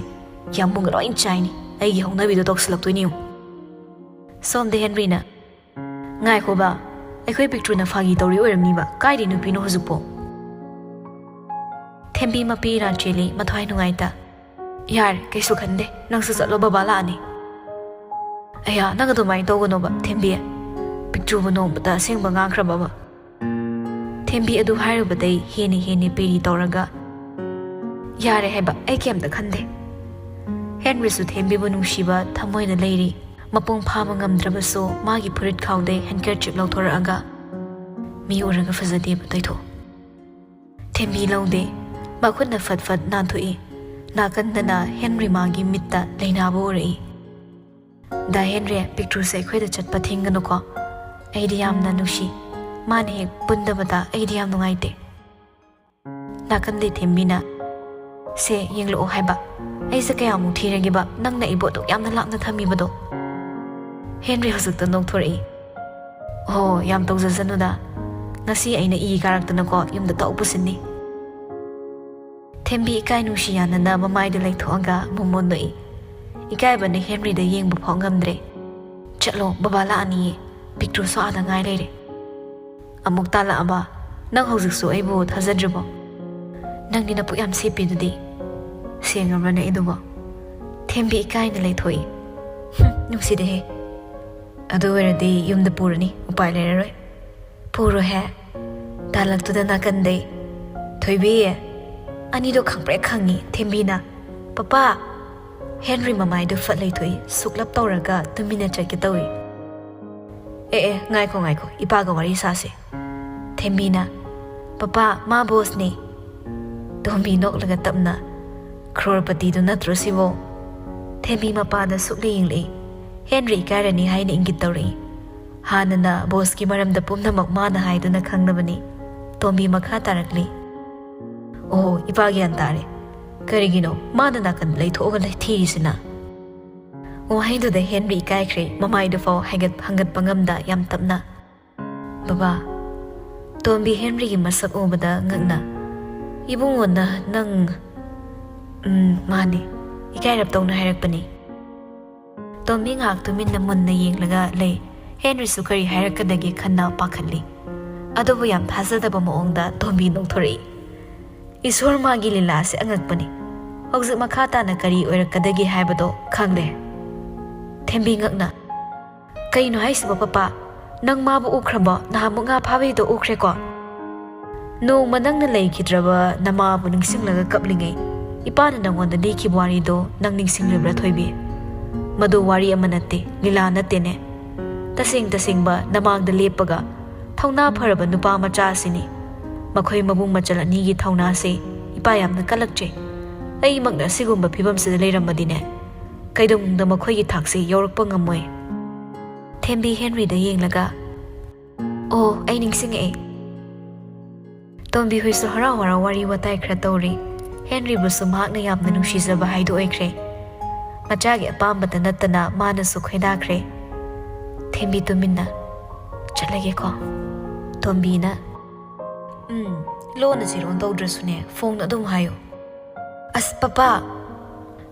ꯌꯥꯝꯕꯨꯡꯒ ꯂꯣꯏ ꯆꯥꯏꯅꯤ, ꯑꯩꯒꯤ ꯍꯧꯅꯕꯤꯗꯣ ꯇꯧꯁꯤꯜꯂꯛꯇꯣꯏꯅꯤ ꯌꯦꯡꯉꯨ꯫" ꯁꯣꯝꯗ ꯍꯦꯟꯔꯤꯅ, "ꯉꯥꯏꯈꯣꯕ, ꯑꯩꯈꯣꯏ ꯄꯤꯛꯇ꯭ꯔꯨꯅ ꯐꯥꯒꯤ ꯇꯧꯔꯤ ꯑꯣꯏꯔꯝꯅꯤꯕ, ꯀꯥꯏꯗꯩ ꯅꯨꯄꯤꯅꯣ ꯍꯧꯖꯤꯛꯄꯣ?" ꯊꯦꯝꯕꯤ ꯃꯄꯤ ꯏꯔꯥ ꯆꯦꯜꯂꯤ, ꯃꯊ꯭ꯋꯥꯏ ꯅꯨꯡꯉꯥꯏꯇ꯫ "ꯌꯥꯔꯦ, ꯀꯩꯁꯨ ꯈꯟꯗꯦ, ꯅꯪꯁꯨ ꯆꯠꯂꯣ, ꯕꯕꯥ ꯂꯥꯛꯑꯅꯤ꯫" "ꯑꯌꯥ, ꯅꯪ ꯑꯗꯨꯃꯥꯏꯅ ꯇꯧꯒꯅꯣꯕ ꯊꯦꯝꯕꯤ꯫ ꯄꯤꯛꯇ꯭ꯔꯨꯕꯨ ꯅꯣꯡꯃꯇ ꯑꯁꯦꯡꯕ ꯉꯥꯡꯈ꯭ꯔꯕꯕ?" ꯊꯦꯝꯕꯤ ꯑꯗꯨ ꯍꯥꯏꯔꯨꯕꯗꯩ ꯍꯦꯟꯅ ꯍꯦꯟꯅ ꯄꯦꯔꯤ ꯇꯧꯔꯒ, "ꯌꯥꯔꯦ ꯍꯥꯏꯕ, ꯑꯩ ꯀꯩꯝꯇ ꯈꯟꯗꯦ꯫" ꯍꯦꯟꯔꯤꯁꯨ ꯊꯦꯝꯕꯤꯕꯨ ꯅꯨꯡꯁꯤꯕ ꯊꯃꯣꯏꯅ ꯂꯩꯔꯤ꯫ ꯃꯄꯨꯡ ꯐꯥꯕ ꯉꯝꯗ꯭ꯔꯕꯁꯨ ꯃꯥꯒꯤ ꯐꯨꯔꯤꯠ ꯈꯥꯎꯗꯩ ꯍꯦꯟꯀꯔꯆꯤꯞ ꯂꯧꯊꯣꯔꯛꯑꯒ, "ꯃꯤ ꯎꯔꯒ ꯐꯖꯗꯦꯕ, ꯇꯩꯊꯣꯛ꯫" ꯊꯦꯝꯕꯤ ꯂꯧꯗꯦ꯫ ꯃꯈꯨꯠꯅ ꯐꯠ ꯐꯠ ꯅꯥꯟꯊꯣꯛꯏ꯫ ꯅꯥꯀꯟꯗꯅ ꯍꯦꯟꯔꯤ ꯃꯥꯒꯤ ꯃꯤꯠꯇ ꯂꯩꯅꯥꯕꯨ ꯎꯔꯛꯏ꯫ "ꯗꯥ ꯍꯦꯟꯔꯤ, ꯄꯤꯛꯇ꯭ꯔꯨꯁꯦ ꯑꯩꯈꯣꯏꯗ ꯆꯠꯄ ꯊꯤꯡꯒꯅꯨꯀꯣ꯫ ꯑꯩꯗꯤ ꯌꯥꯝꯅ ꯅꯨꯡꯁꯤ꯫ ꯃꯥꯅ ꯍꯦꯛ ꯄꯨꯟꯗꯕꯗ ꯑꯩꯗꯤ ꯌꯥꯝ ꯅꯨꯡꯉꯥꯏꯇꯦ꯫" ꯅꯥꯀꯟꯗꯩ ꯊꯦꯝꯕꯤꯅ, "ꯁꯦ, ꯌꯦꯡꯂꯛꯑꯣ ꯍꯥꯏꯕ꯫ ꯑꯩꯁꯦ ꯀꯌꯥꯃꯨꯛ ꯊꯤꯔꯒꯦꯕ, ꯅꯪꯅ ꯑꯩꯕꯨ ꯑꯗꯨꯛ ꯌꯥꯝꯅ ꯂꯥꯞꯅ ꯊꯝꯃꯤꯕꯗꯣ?" ꯍꯦꯟꯔꯤ ꯍꯧꯖꯤꯛꯇ ꯅꯣꯛꯊꯣꯔꯛꯏ꯫ "ꯑꯣ, ꯌꯥꯝ ꯇꯧꯖꯁꯅꯨꯗ꯫ ꯉꯁꯤ ꯑꯩꯅ ꯏ ꯀꯥꯔꯛꯇꯅꯀꯣ ꯌꯨꯝꯗ ꯊꯧ ꯄꯨꯁꯤꯟꯅꯤ꯫" ꯊꯦꯝꯕꯤ ꯏꯀꯥꯏ ꯅꯨꯡꯁꯤ ꯌꯥꯅꯅ ꯃꯃꯥꯏꯗꯨ ꯂꯩꯊꯣꯛꯑꯒ ꯃꯣꯃꯣꯟ ꯅꯣꯛꯏ꯫ ꯏꯀꯥꯏꯕꯅ ꯍꯦꯟꯔꯤꯗ ꯌꯦꯡꯕ ꯐꯥꯎ ꯉꯝꯗ꯭ꯔꯦ꯫ "ꯆꯠꯂꯣ, ꯕꯕꯥ ꯂꯥꯛꯑꯅꯤꯌꯦ꯫ ꯄꯤꯛꯇ꯭ꯔꯨꯁꯨ ꯑꯥꯗ ꯉꯥꯏ ꯂꯩꯔꯦ꯫" "ꯑꯃꯨꯛ ꯇꯥꯜꯂꯛꯑꯕ? ꯅꯪ ꯍꯧꯖꯤꯛꯁꯨ ꯑꯩꯕꯨ ꯊꯥꯖꯗ꯭ꯔꯤꯕꯣ? ꯅꯪꯗꯤ ꯅꯄꯨꯛ ꯌꯥꯝ ꯁꯦꯞꯄꯤꯗꯨꯗꯤ꯫ ꯁꯦꯡꯉꯕ꯭ꯔꯅꯦ ꯑꯩꯗꯨꯕꯣ?" ꯊꯦꯝꯕꯤ ꯏꯀꯥꯏꯅ ꯂꯩꯊꯣꯛꯏ꯫ "ꯍꯨꯝ, ꯅꯨꯡꯁꯤꯗꯦꯍꯦ꯫ ꯑꯗꯨ ꯑꯣꯏꯔꯗꯤ ꯌꯨꯝꯗ ꯄꯨꯔꯅꯤ, ꯎꯄꯥꯏ ꯂꯩꯔꯔꯣꯏ꯫" "ꯄꯨꯔꯣꯍꯦ꯫" ꯇꯥꯜꯂꯛꯇꯨꯗ ꯅꯥꯀꯟꯗꯩ, "ꯊꯣꯏꯕꯤ, ꯑꯅꯤꯗꯣ ꯈꯪꯄ꯭ꯔꯦꯛ ꯈꯪꯉꯤ꯫ ꯊꯦꯝꯕꯤꯅ, "ꯄꯄꯥ!" ꯍꯦꯟꯔꯤ ꯃꯃꯥꯏꯗꯨ ꯐꯠ ꯂꯩꯊꯣꯛꯏ, ꯁꯨꯛꯂꯞ ꯇꯧꯔꯒ ꯇꯨꯃꯤꯟꯅ ꯆꯠꯀꯦ ꯇꯧꯏ꯫ "ꯑꯦ ꯑꯦ, ꯉꯥꯏꯈꯣ ꯉꯥꯏꯈꯣ, ꯏꯄꯥꯒ ꯋꯥꯔꯤ ꯁꯥꯁꯦ꯫" ꯊꯦꯝꯕꯤꯅ, "ꯄꯄꯥ, ꯃꯥ ꯕꯣꯁꯅꯦ꯫" ꯇꯣꯝꯕꯤ ꯅꯣꯛꯂꯒ ꯇꯞꯅ, "ꯈ꯭ꯔꯣꯔꯄꯇꯤꯗꯨ ꯅꯠꯇ꯭ꯔꯣ ꯁꯤꯕꯣ?" ꯊꯦꯝꯕꯤ ꯃꯄꯥꯗ ꯁꯨꯛꯂꯦ ꯌꯦꯡꯂꯛꯏ꯫ ꯍꯦꯟꯔꯤ ꯏꯀꯥꯏꯔꯅꯤ ꯍꯥꯏꯅ ꯏꯪꯒꯤꯠ ꯇꯧꯔꯛꯏ꯫ ꯍꯥꯟꯅꯅ ꯕꯣꯁꯀꯤ ꯃꯔꯝꯗ ꯄꯨꯝꯅꯃꯛ ꯃꯥꯅ ꯍꯥꯏꯗꯨꯅ ꯈꯪꯂꯕꯅꯤ꯫ ꯇꯣꯝꯕꯤ ꯃꯈꯥ ꯇꯥꯔꯛꯂꯤ꯫ "ꯑꯣꯍꯣ, ꯏꯄꯥ ꯒ꯭ꯌꯥꯟ ꯇꯥꯔꯦ꯫ ꯀꯔꯤꯒꯤꯅꯣ ꯃꯥꯅ ꯅꯥꯀꯟ ꯂꯩꯊꯣꯛꯑꯒ ꯂꯩ-, ꯊꯤꯔꯤꯁꯤꯅ?" ꯋꯥꯍꯩꯗꯨꯗ ꯍꯦꯟꯔꯤ ꯏꯀꯥꯏꯈ꯭ꯔꯦ, ꯃꯃꯥꯏꯗꯨꯐꯥꯎ ꯍꯥꯏꯒꯠ-, ꯍꯪꯒꯠꯄ ꯉꯝꯗ ꯌꯥꯝ ꯇꯞꯅ, "ꯕꯕꯥ꯫" ꯇꯣꯝꯕꯤ ꯍꯦꯟꯔꯤꯒꯤ ꯃꯁꯛ ꯎꯕꯗ ꯉꯛꯅ, "ꯏꯕꯨꯡꯉꯣꯅ ꯅꯪ?" "ꯎꯝ, ꯃꯥꯅꯤ꯫ ꯏꯀꯥꯏꯔꯞ ꯇꯧꯅ ꯍꯥꯏꯔꯛꯄꯅꯤ꯫" ꯇꯣꯝꯕꯤ ꯉꯥꯏꯍꯥꯛ ꯇꯨꯃꯤꯟꯅ ꯃꯨꯟꯅ ꯌꯦꯡꯂꯒ ꯂꯩ꯫ ꯍꯦꯟꯔꯤꯁꯨ ꯀꯔꯤ ꯍꯥꯏꯔꯛꯀꯗꯒꯦ ꯈꯟꯅ ꯄꯥꯈꯠꯂꯤ꯫ ꯑꯗꯨꯕꯨ ꯌꯥꯝ ꯊꯥꯖꯗꯕ ꯃꯑꯣꯡꯗ ꯇꯣꯝꯕꯤ ꯅꯣꯛꯊꯣꯔꯛꯏ꯫ "ꯏꯁꯣꯔ, ꯃꯥꯒꯤ ꯂꯤꯂꯥꯁꯦ ꯑꯉꯛꯄꯅꯤ꯫ ꯍꯧꯖꯤꯛ ꯃꯈꯥ ꯇꯥꯅ ꯀꯔꯤ ꯑꯣꯏꯔꯛꯀꯗꯒꯦ ꯍꯥꯏꯕꯗꯣ ꯈꯪꯂꯦ꯫" ꯊꯦꯝꯕꯤ ꯉꯛꯅ, "ꯀꯩꯅꯣ ꯍꯥꯏꯁꯤꯕꯣ ꯄꯄꯥ? ꯅꯪ ꯃꯥꯕꯨ ꯎꯈ꯭ꯔꯕꯣ? ꯅꯍꯥꯟꯃꯨꯛ ꯉꯥ ꯐꯥꯕꯩꯗꯣ ꯎꯈ꯭ꯔꯦꯀꯣ?" "ꯅꯣꯡꯃ ꯅꯪꯅ ꯂꯩꯈꯤꯗ꯭ꯔꯕ ꯅꯃꯥꯕꯨ ꯅꯤꯡꯁꯤꯡꯂꯒ ꯀꯞꯂꯤꯉꯩ ꯏꯄꯥꯅ ꯅꯉꯣꯟꯗ ꯂꯤꯈꯤꯕ ꯋꯥꯔꯤꯗꯣ ꯅꯪ ꯅꯤꯡꯁꯤꯡꯂꯤꯕ꯭ꯔꯥ ꯊꯣꯏꯕꯤ? ꯃꯗꯨ ꯋꯥꯔꯤ ꯑꯃ ꯅꯠꯇꯦ, ꯂꯤꯂꯥ ꯅꯠꯇꯦꯅꯦ꯫ ꯇꯁꯦꯡ ꯇꯁꯦꯡꯕ ꯅꯃꯥꯡꯗ ꯂꯦꯞꯄꯒ ꯊꯧꯅꯥ ꯐꯔꯕ ꯅꯨꯄꯥ ꯃꯆꯥ ꯑꯁꯤꯅꯤ꯫ ꯃꯈꯣꯏ ꯃꯕꯨꯡ ꯃꯆꯜ ꯑꯅꯤꯒꯤ ꯊꯧꯅꯥꯁꯦ ꯏꯄꯥ ꯌꯥꯝꯅ ꯀꯜꯂꯛꯆꯩ꯫ ꯑꯩꯃꯛꯅ ꯑꯁꯤꯒꯨꯝꯕ ꯐꯤꯕꯝꯁꯤꯗ ꯂꯩꯔꯝꯃꯗꯤꯅꯦ, ꯀꯩꯗꯧꯅꯨꯡꯗ ꯃꯈꯣꯏꯒꯤ ꯊꯥꯛꯁꯦ ꯌꯧꯔꯛꯄ ꯉꯝꯃꯣꯏ꯫" ꯊꯦꯝꯕꯤ ꯍꯦꯟꯔꯤꯗ ꯌꯦꯡꯂꯒ, "ꯑꯣ, ꯑꯩ ꯅꯤꯡꯁꯤꯡꯉꯛꯑꯦ꯫" ꯇꯣꯝꯕꯤ ꯍꯣꯏꯁꯨ ꯍꯔꯥꯎ ꯍꯔꯥꯎ ꯋꯥꯔꯤ ꯋꯥꯇꯥꯏ ꯈꯔ ꯇꯧꯔꯤ꯫ ꯍꯦꯟꯔꯤꯕꯨꯁꯨ ꯃꯍꯥꯛꯅ ꯌꯥꯝꯅ ꯅꯨꯡꯁꯤꯖꯕ ꯍꯥꯏꯗꯨ ꯑꯣꯏꯈ꯭ꯔꯦ꯫ ꯃꯆꯥꯒꯤ ꯑꯄꯥꯝꯕꯇ ꯅꯠꯇꯅ ꯃꯥꯅꯁꯨ ꯈꯣꯏꯗꯥꯈ꯭ꯔꯦ꯫ ꯊꯦꯝꯕꯤ ꯇꯨꯃꯤꯟꯅ, "ꯆꯠꯂꯒꯦꯀꯣ꯫" ꯇꯣꯝꯕꯤꯅ, "ꯎꯝ, ꯂꯣꯟꯅ ꯆꯤꯔꯣꯟ ꯇꯧꯗ꯭ꯔꯁꯨꯅꯦ, ꯐꯣꯡꯅ ꯑꯗꯨꯝ ꯍꯥꯏꯌꯨ꯫" "ꯑꯁ, ꯄꯄꯥ,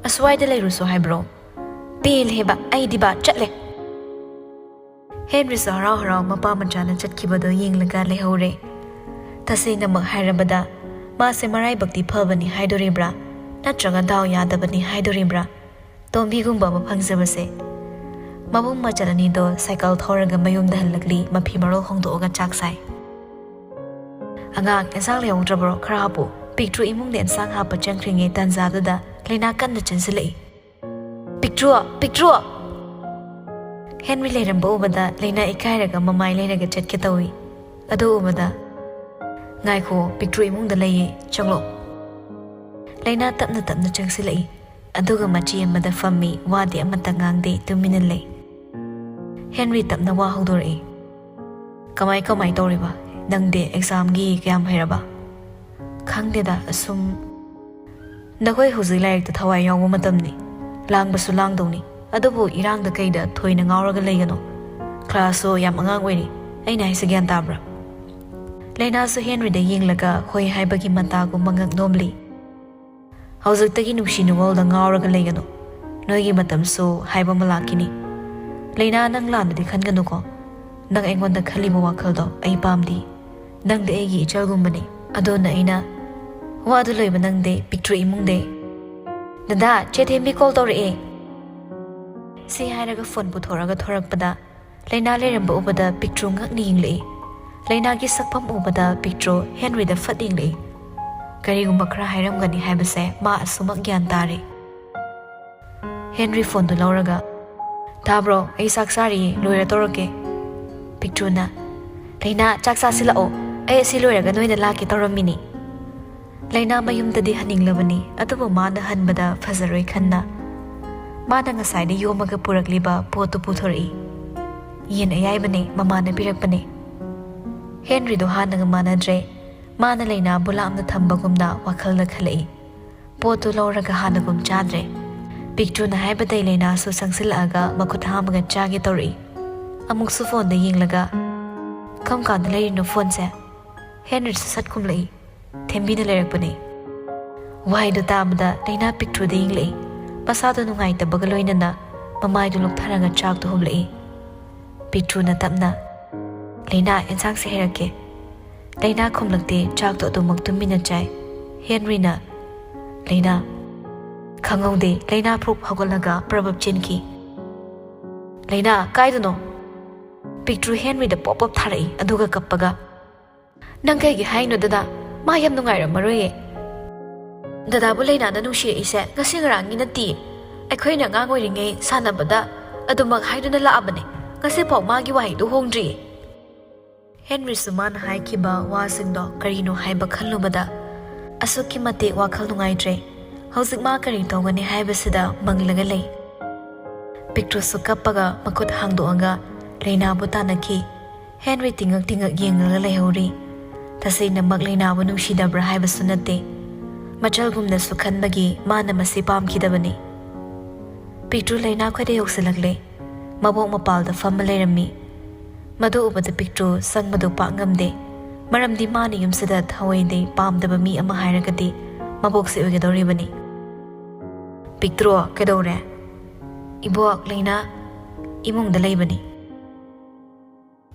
ꯑꯁ꯭ꯋꯥꯏꯗ ꯂꯩꯔꯨꯁꯣ ꯍꯥꯏꯕ꯭ꯔꯣ? ꯄꯦꯜꯂꯦꯕ, ꯑꯩꯗꯤꯕ, ꯆꯠꯂꯦ꯫" ꯍꯦꯟꯔꯤꯁꯨ ꯍꯔꯥꯎ ꯍꯔꯥꯎ ꯃꯄꯥ ꯃꯆꯥꯅ ꯆꯠꯈꯤꯕꯗꯨ ꯌꯦꯡꯂꯒ ꯂꯩꯍꯧꯔꯦ꯫ ꯇꯁꯦꯡꯅꯃꯛ ꯍꯥꯏꯔꯕꯗ, ꯃꯥꯁꯦ ꯃꯔꯥꯏꯕꯛꯇꯤ ꯐꯕꯅꯤ ꯍꯥꯏꯗꯣꯔꯤꯕ꯭ꯔꯥ, ꯅꯠꯇ꯭ꯔꯒ ꯗꯥꯎ ꯌꯥꯗꯕꯅꯤ ꯍꯥꯏꯗꯣꯔꯤꯕ꯭ꯔꯥ? ꯇꯣꯝꯕꯤꯒꯨꯝꯕ ꯑꯃ ꯐꯪꯖꯕꯁꯦ꯫ ꯃꯕꯨꯡ ꯃꯆꯜ ꯑꯅꯤꯗꯣ ꯁꯥꯏꯀꯜ ꯊꯧꯔꯒ ꯃꯌꯨꯝꯗ ꯍꯜꯂꯛꯂꯤ, ꯃꯐꯤ ꯃꯔꯣꯜ ꯍꯣꯡꯗꯣꯛꯑꯒ ꯆꯥꯛ ꯆꯥꯏ꯫ "ꯑꯉꯥꯡ, ꯑꯦꯟꯁꯥꯡ ꯂꯩꯍꯧꯗ꯭ꯔꯕ꯭ꯔꯣ? ꯈꯔ ꯍꯥꯞꯄꯨ, ꯄꯤꯛꯇ꯭ꯔꯨ ꯏꯃꯨꯡꯗ ꯑꯦꯟꯁꯥꯡ ꯍꯥꯞꯄ ꯆꯪꯈ꯭ꯔꯤꯉꯩ ꯇꯥꯟꯖꯥꯗꯨꯗ ꯂꯩꯅꯥ ꯀꯟꯅ ꯆꯦꯟꯁꯤꯜꯂꯛꯏ꯫ "ꯄꯤꯛꯇ꯭ꯔꯨ! ꯄꯤꯛꯇ꯭ꯔꯨ!" ꯍꯦꯟꯔꯤ ꯂꯩꯔꯝꯕ ꯎꯕꯗ ꯂꯩꯅꯥ ꯏꯀꯥꯏꯔꯒ ꯃꯃꯥꯏ ꯂꯩꯔꯒ ꯆꯠꯀꯦ ꯇꯧꯏ꯫ ꯑꯗꯨ ꯎꯕꯗ, "ꯉꯥꯏꯈꯣ, ꯄꯤꯛꯇ꯭ꯔꯨ ꯏꯃꯨꯡꯗ ꯂꯩꯌꯦ, ꯆꯪꯂꯣ꯫" ꯂꯩꯅꯥ ꯇꯞꯅ ꯇꯞꯅ ꯆꯪꯁꯤꯜꯂꯛꯏ꯫ ꯑꯗꯨꯒ ꯃꯆꯤ ꯑꯃꯗ ꯐꯝꯃꯤ, ꯋꯥꯗꯤ ꯑꯃꯠꯇ ꯉꯥꯡꯗꯦ, ꯇꯨꯃꯤꯟꯅ ꯂꯩ꯫ ꯍꯦꯟꯔꯤ ꯇꯞꯅ ꯋꯥ ꯍꯧꯗꯣꯔꯛꯏ꯫ "ꯀꯃꯥꯏ ꯀꯃꯥꯏ ꯇꯧꯔꯤꯕ? ꯅꯪꯗꯤ ꯑꯦꯛꯖꯥꯝꯒꯤ ꯀꯌꯥꯝ ꯍꯩꯔꯕ?" "ꯈꯪꯗꯦꯗ, ꯑꯁꯨꯝ꯫ ꯅꯈꯣꯏ ꯍꯧꯖꯤꯛ ꯂꯥꯏꯔꯤꯛꯇ ꯊꯋꯥꯏ ꯌꯥꯎꯕ ꯃꯇꯝꯅꯤ, ꯂꯥꯡꯕꯁꯨ ꯂꯥꯡꯗꯧꯅꯤ, ꯑꯗꯨꯕꯨ ꯏꯔꯥꯡꯗ ꯀꯩꯗ ꯊꯣꯏꯅ ꯉꯥꯎꯔꯒ ꯂꯩꯒꯅꯨ꯫ ꯀ꯭ꯂꯥꯁꯁꯨ ꯌꯥꯝ ꯑꯉꯥꯡ ꯑꯣꯏꯔꯤ, ꯑꯩꯅ ꯍꯥꯏꯁꯦ ꯒ꯭ꯌꯥꯟ ꯇꯥꯕ꯭ꯔꯥ?" ꯂꯩꯅꯥꯁꯨ ꯍꯦꯟꯔꯤꯗ ꯌꯦꯡꯂꯒ ꯍꯣꯏ ꯍꯥꯏꯕꯒꯤ ꯃꯇꯥꯒꯨꯝꯕ ꯉꯛ ꯅꯣꯝꯂꯤ꯫ "ꯍꯧꯖꯤꯛꯇꯒꯤ ꯅꯨꯡꯁꯤ ꯅꯨꯡꯉꯣꯜꯗ ꯉꯥꯎꯔꯒ ꯂꯩꯒꯅꯨ꯫ ꯅꯣꯏꯒꯤ ꯃꯇꯝꯁꯨ ꯍꯥꯏꯕ ꯑꯃ ꯂꯥꯛꯈꯤꯅꯤ꯫ ꯂꯩꯅꯥ, ꯅꯪ ꯂꯥꯟꯅꯗꯤ ꯈꯟꯒꯅꯨꯀꯣ꯫ ꯅꯪ ꯑꯩꯉꯣꯟꯗ ꯈꯜꯂꯤꯕ ꯋꯥꯈꯜꯗꯣ ꯑꯩ ꯄꯥꯝꯗꯦ꯫ ꯅꯪꯗꯤ ꯑꯩꯒꯤ ꯏꯆꯜꯒꯨꯝꯕꯅꯤ꯫ ꯑꯗꯨꯅ ꯑꯩꯅ" ꯋꯥꯗꯨ ꯂꯣꯏꯕ ꯅꯪꯗꯦ, ꯄꯤꯛꯇ꯭ꯔꯨ ꯏꯃꯨꯡꯗꯦ꯫ "ꯗꯗꯥ, ꯆꯦ ꯊꯦꯝꯕꯤ ꯀꯣꯜ ꯇꯧꯔꯛꯑꯦ꯫" ꯁꯤ ꯍꯥꯏꯔꯒ ꯐꯣꯟ ꯄꯨꯊꯣꯔꯛꯑꯒ ꯊꯣꯔꯛꯄꯗ, ꯂꯩꯅꯥ ꯂꯩꯔꯝꯕ ꯎꯕꯗ ꯄꯤꯛꯇ꯭ꯔꯨ ꯉꯛꯅ ꯌꯦꯡꯂꯛꯏ꯫ ꯂꯩꯅꯥꯒꯤ ꯁꯛꯐꯝ ꯎꯕꯗ ꯄꯤꯛꯇ꯭ꯔꯨ ꯍꯦꯟꯔꯤꯗ ꯐꯠ ꯌꯦꯡꯂꯛꯏ꯫ ꯀꯔꯤꯒꯨꯝꯕ ꯈꯔ ꯍꯥꯏꯔꯝꯒꯅꯤ ꯍꯥꯏꯕꯁꯦ ꯃꯥ ꯑꯁꯨꯃꯛ ꯒ꯭ꯌꯥꯟ ꯇꯥꯔꯦ꯫ ꯍꯦꯟꯔꯤ ꯐꯣꯟꯗꯨ ꯂꯧꯔꯒ, "ꯇꯥꯕ꯭ꯔꯣ? ꯑꯩ ꯆꯥꯛ ꯆꯥꯔꯤꯌꯦ, ꯂꯣꯏꯔ ꯇꯧꯔꯛꯀꯦ꯫" ꯄꯤꯛꯇ꯭ꯔꯨꯅ, "ꯂꯩꯅꯥ, ꯆꯥꯛ ꯆꯥꯁꯤꯜꯂꯛꯑꯣ, ꯑꯩ ꯑꯁꯤ ꯂꯣꯏꯔꯒ ꯅꯣꯏꯗ ꯂꯥꯛꯀꯦ ꯇꯧꯔꯝꯃꯤꯅꯤ꯫" ꯂꯩꯅꯥ ꯃꯌꯨꯝꯗꯗꯤ ꯍꯟꯅꯤꯡꯂꯕꯅꯤ, ꯑꯗꯨꯕꯨ ꯃꯥꯅ ꯍꯟꯕꯗ ꯐꯖꯔꯣꯏ ꯈꯟꯅ ꯃꯥꯅ ꯉꯁꯥꯏꯗ ꯌꯣꯝꯃꯒ ꯄꯨꯔꯛꯂꯤꯕ ꯄꯣꯠꯇꯨ ꯄꯨꯊꯣꯔꯛꯏ꯫ "ꯌꯦꯟ ꯑꯌꯥꯏꯕꯅꯦ, ꯃꯃꯥꯅ ꯄꯤꯔꯛꯄꯅꯦ꯫" ꯍꯦꯟꯔꯤꯗꯣ ꯍꯥꯟꯅꯒ ꯃꯥꯟꯅꯗ꯭ꯔꯦ꯫ ꯃꯥꯅ ꯂꯩꯅꯥꯕꯨ ꯂꯥꯞꯅ ꯊꯝꯕꯒꯨꯝꯅ ꯋꯥꯈꯜꯗ ꯈꯜꯂꯛꯏ꯫ ꯄꯣꯠꯇꯨ ꯂꯧꯔꯒ ꯍꯥꯟꯅꯒꯨꯝ ꯆꯥꯗ꯭ꯔꯦ꯫ ꯄꯤꯛꯇ꯭ꯔꯨꯅ ꯍꯥꯏꯕꯗꯩ ꯂꯩꯅꯥꯁꯨ ꯆꯪꯁꯤꯜꯂꯛꯑꯒ ꯃꯈꯨꯠ ꯍꯥꯝꯃꯒ ꯆꯥꯒꯦ ꯇꯧꯔꯛꯏ꯫ ꯑꯃꯨꯛꯁꯨ ꯐꯣꯟꯗ ꯌꯦꯡꯂꯒ, "ꯀꯔꯝ ꯀꯥꯟꯗ ꯂꯩꯔꯤꯅꯣ ꯐꯣꯟꯁꯦ?" ꯍꯦꯟꯔꯤꯁꯨ ꯁꯠ ꯈꯨꯝꯂꯛꯏ꯫ "ꯊꯦꯝꯕꯤꯅ ꯂꯩꯔꯛꯄꯅꯦ꯫" ꯋꯥꯍꯩꯗꯨ ꯇꯥꯕꯗ ꯂꯩꯅꯥ ꯄꯤꯛꯇ꯭ꯔꯨꯗ ꯌꯦꯡꯂꯛꯏ꯫ ꯃꯁꯥꯗꯨ ꯅꯨꯡꯉꯥꯏꯇꯕꯒ ꯂꯣꯏꯅꯅ ꯃꯃꯥꯏꯗꯨ ꯂꯨꯞꯊꯔꯒ ꯆꯥꯛꯇꯨ ꯍꯨꯞꯂꯛꯏ꯫ ꯄꯤꯛꯇ꯭ꯔꯨꯅ ꯇꯞꯅ, "ꯂꯩꯅꯥ, ꯑꯦꯟꯁꯥꯡꯁꯦ ꯍꯩꯔꯛꯀꯦ꯫" ꯂꯩꯅꯥ ꯈꯨꯝꯂꯛꯇꯦ, ꯆꯥꯛꯇꯣ ꯑꯗꯨꯃꯛ ꯇꯨꯃꯤꯟꯅ ꯆꯥꯏ꯫ ꯍꯦꯟꯔꯤꯅ, "ꯂꯩꯅꯥ꯫" ꯈꯪꯍꯧꯗꯦ, ꯂꯩꯅꯥ ꯐꯨꯔꯨꯞ ꯍꯧꯒꯠꯂꯒ ꯄ꯭ꯔꯕꯞ ꯆꯦꯟꯈꯤ꯫ "ꯂꯩꯅꯥ, ꯀꯥꯏꯗꯅꯣ?" ꯄꯤꯛꯇ꯭ꯔꯨ ꯍꯦꯟꯔꯤꯗ ꯄꯣꯞ ꯄꯣꯞ ꯊꯥꯔꯛꯏ, ꯑꯗꯨꯒ ꯀꯞꯄꯒ, "ꯅꯪ ꯀꯩꯒꯤ ꯍꯥꯏꯅꯣ ꯗꯗꯥ? ꯃꯥ ꯌꯥꯝ ꯅꯨꯡꯉꯥꯏꯔꯝꯃꯔꯣꯏꯌꯦ꯫ ꯗꯗꯥꯕꯨ ꯂꯩꯅꯥꯅ ꯅꯨꯡꯁꯤꯔꯛꯏꯁꯦ ꯉꯁꯤ ꯉꯔꯥꯡꯒꯤ ꯅꯠꯇꯦ꯫ ꯑꯩꯈꯣꯏꯅ ꯑꯉꯥꯡ ꯑꯣꯏꯔꯤꯉꯩ ꯁꯥꯟꯅꯕꯗ ꯑꯗꯨꯃꯛ ꯍꯥꯏꯗꯨꯅ ꯂꯥꯛꯑꯕꯅꯦ꯫ ꯉꯁꯤꯐꯥꯎ ꯃꯥꯒꯤ ꯋꯥꯍꯩꯗꯨ ꯍꯣꯡꯗ꯭ꯔꯤ꯫ ꯍꯦꯟꯔꯤꯁꯨ ꯃꯥꯅ ꯍꯥꯏꯈꯤꯕ ꯋꯥꯁꯤꯡꯗꯣ ꯀꯔꯤꯅꯣ ꯍꯥꯏꯕ ꯈꯜꯂꯨꯕꯗ ꯑꯁꯨꯛꯀꯤ ꯃꯇꯤꯛ ꯋꯥꯈꯜ ꯅꯨꯡꯉꯥꯏꯇ꯭ꯔꯦ꯫ ꯍꯧꯖꯤꯛ ꯃꯥ ꯀꯔꯤ ꯇꯧꯒꯅꯤ ꯍꯥꯏꯕꯁꯤꯗ ꯃꯪꯂꯒ ꯂꯩ꯫ ꯄꯤꯛꯇ꯭ꯔꯨꯁꯨ ꯀꯞꯄꯒ ꯃꯈꯨꯠ ꯍꯥꯡꯗꯣꯛꯑꯒ ꯂꯩꯅꯥꯕꯨ ꯇꯥꯟꯅꯈꯤ꯫ ꯍꯦꯟꯔꯤ ꯇꯤꯡꯉꯛ ꯇꯤꯡꯉꯛ ꯌꯦꯡꯂꯒ ꯂꯩꯍꯧꯔꯤ꯫ ꯇꯁꯦꯡꯅꯃꯛ ꯂꯩꯅꯥꯕꯨ ꯅꯨꯡꯁꯤꯗꯕ꯭ꯔꯥ ꯍꯥꯏꯕꯁꯨ ꯅꯠꯇꯦ꯫ ꯃꯆꯜꯒꯨꯝꯅꯁꯨ ꯈꯟꯕꯒꯤ ꯃꯥꯅ ꯃꯁꯤ ꯄꯥꯝꯈꯤꯗꯕꯅꯤ꯫ ꯄꯤꯛꯇ꯭ꯔꯨ ꯂꯩꯅꯥ ꯈꯣꯏꯗ ꯌꯧꯁꯤꯜꯂꯛꯂꯦ꯫ ꯃꯕꯣꯛ ꯃꯄꯥꯜꯗ ꯐꯝꯃ ꯂꯩꯔꯝꯃꯤ꯫ ꯃꯗꯨ ꯎꯕꯗ ꯄꯤꯛꯇ꯭ꯔꯨ ꯆꯪꯕꯗꯨ ꯄꯥꯛ ꯉꯝꯗꯦ꯫ ꯃꯔꯝꯗꯤ ꯃꯥꯅ ꯌꯨꯝꯁꯤꯗ ꯊꯑꯣꯏꯗꯩ ꯄꯥꯝꯗꯕ ꯃꯤ ꯑꯃ ꯍꯥꯏꯔꯒꯗꯤ ꯃꯕꯣꯛꯁꯤ ꯑꯣꯏꯒꯗꯧꯔꯤꯕꯅꯤ꯫ "ꯄꯤꯛꯇ꯭ꯔꯨ, ꯀꯩꯗꯧꯔꯦ?" "ꯏꯕꯣꯛ, ꯂꯩꯅꯥ ꯏꯃꯨꯡꯗ ꯂꯩꯕꯅꯤ꯫"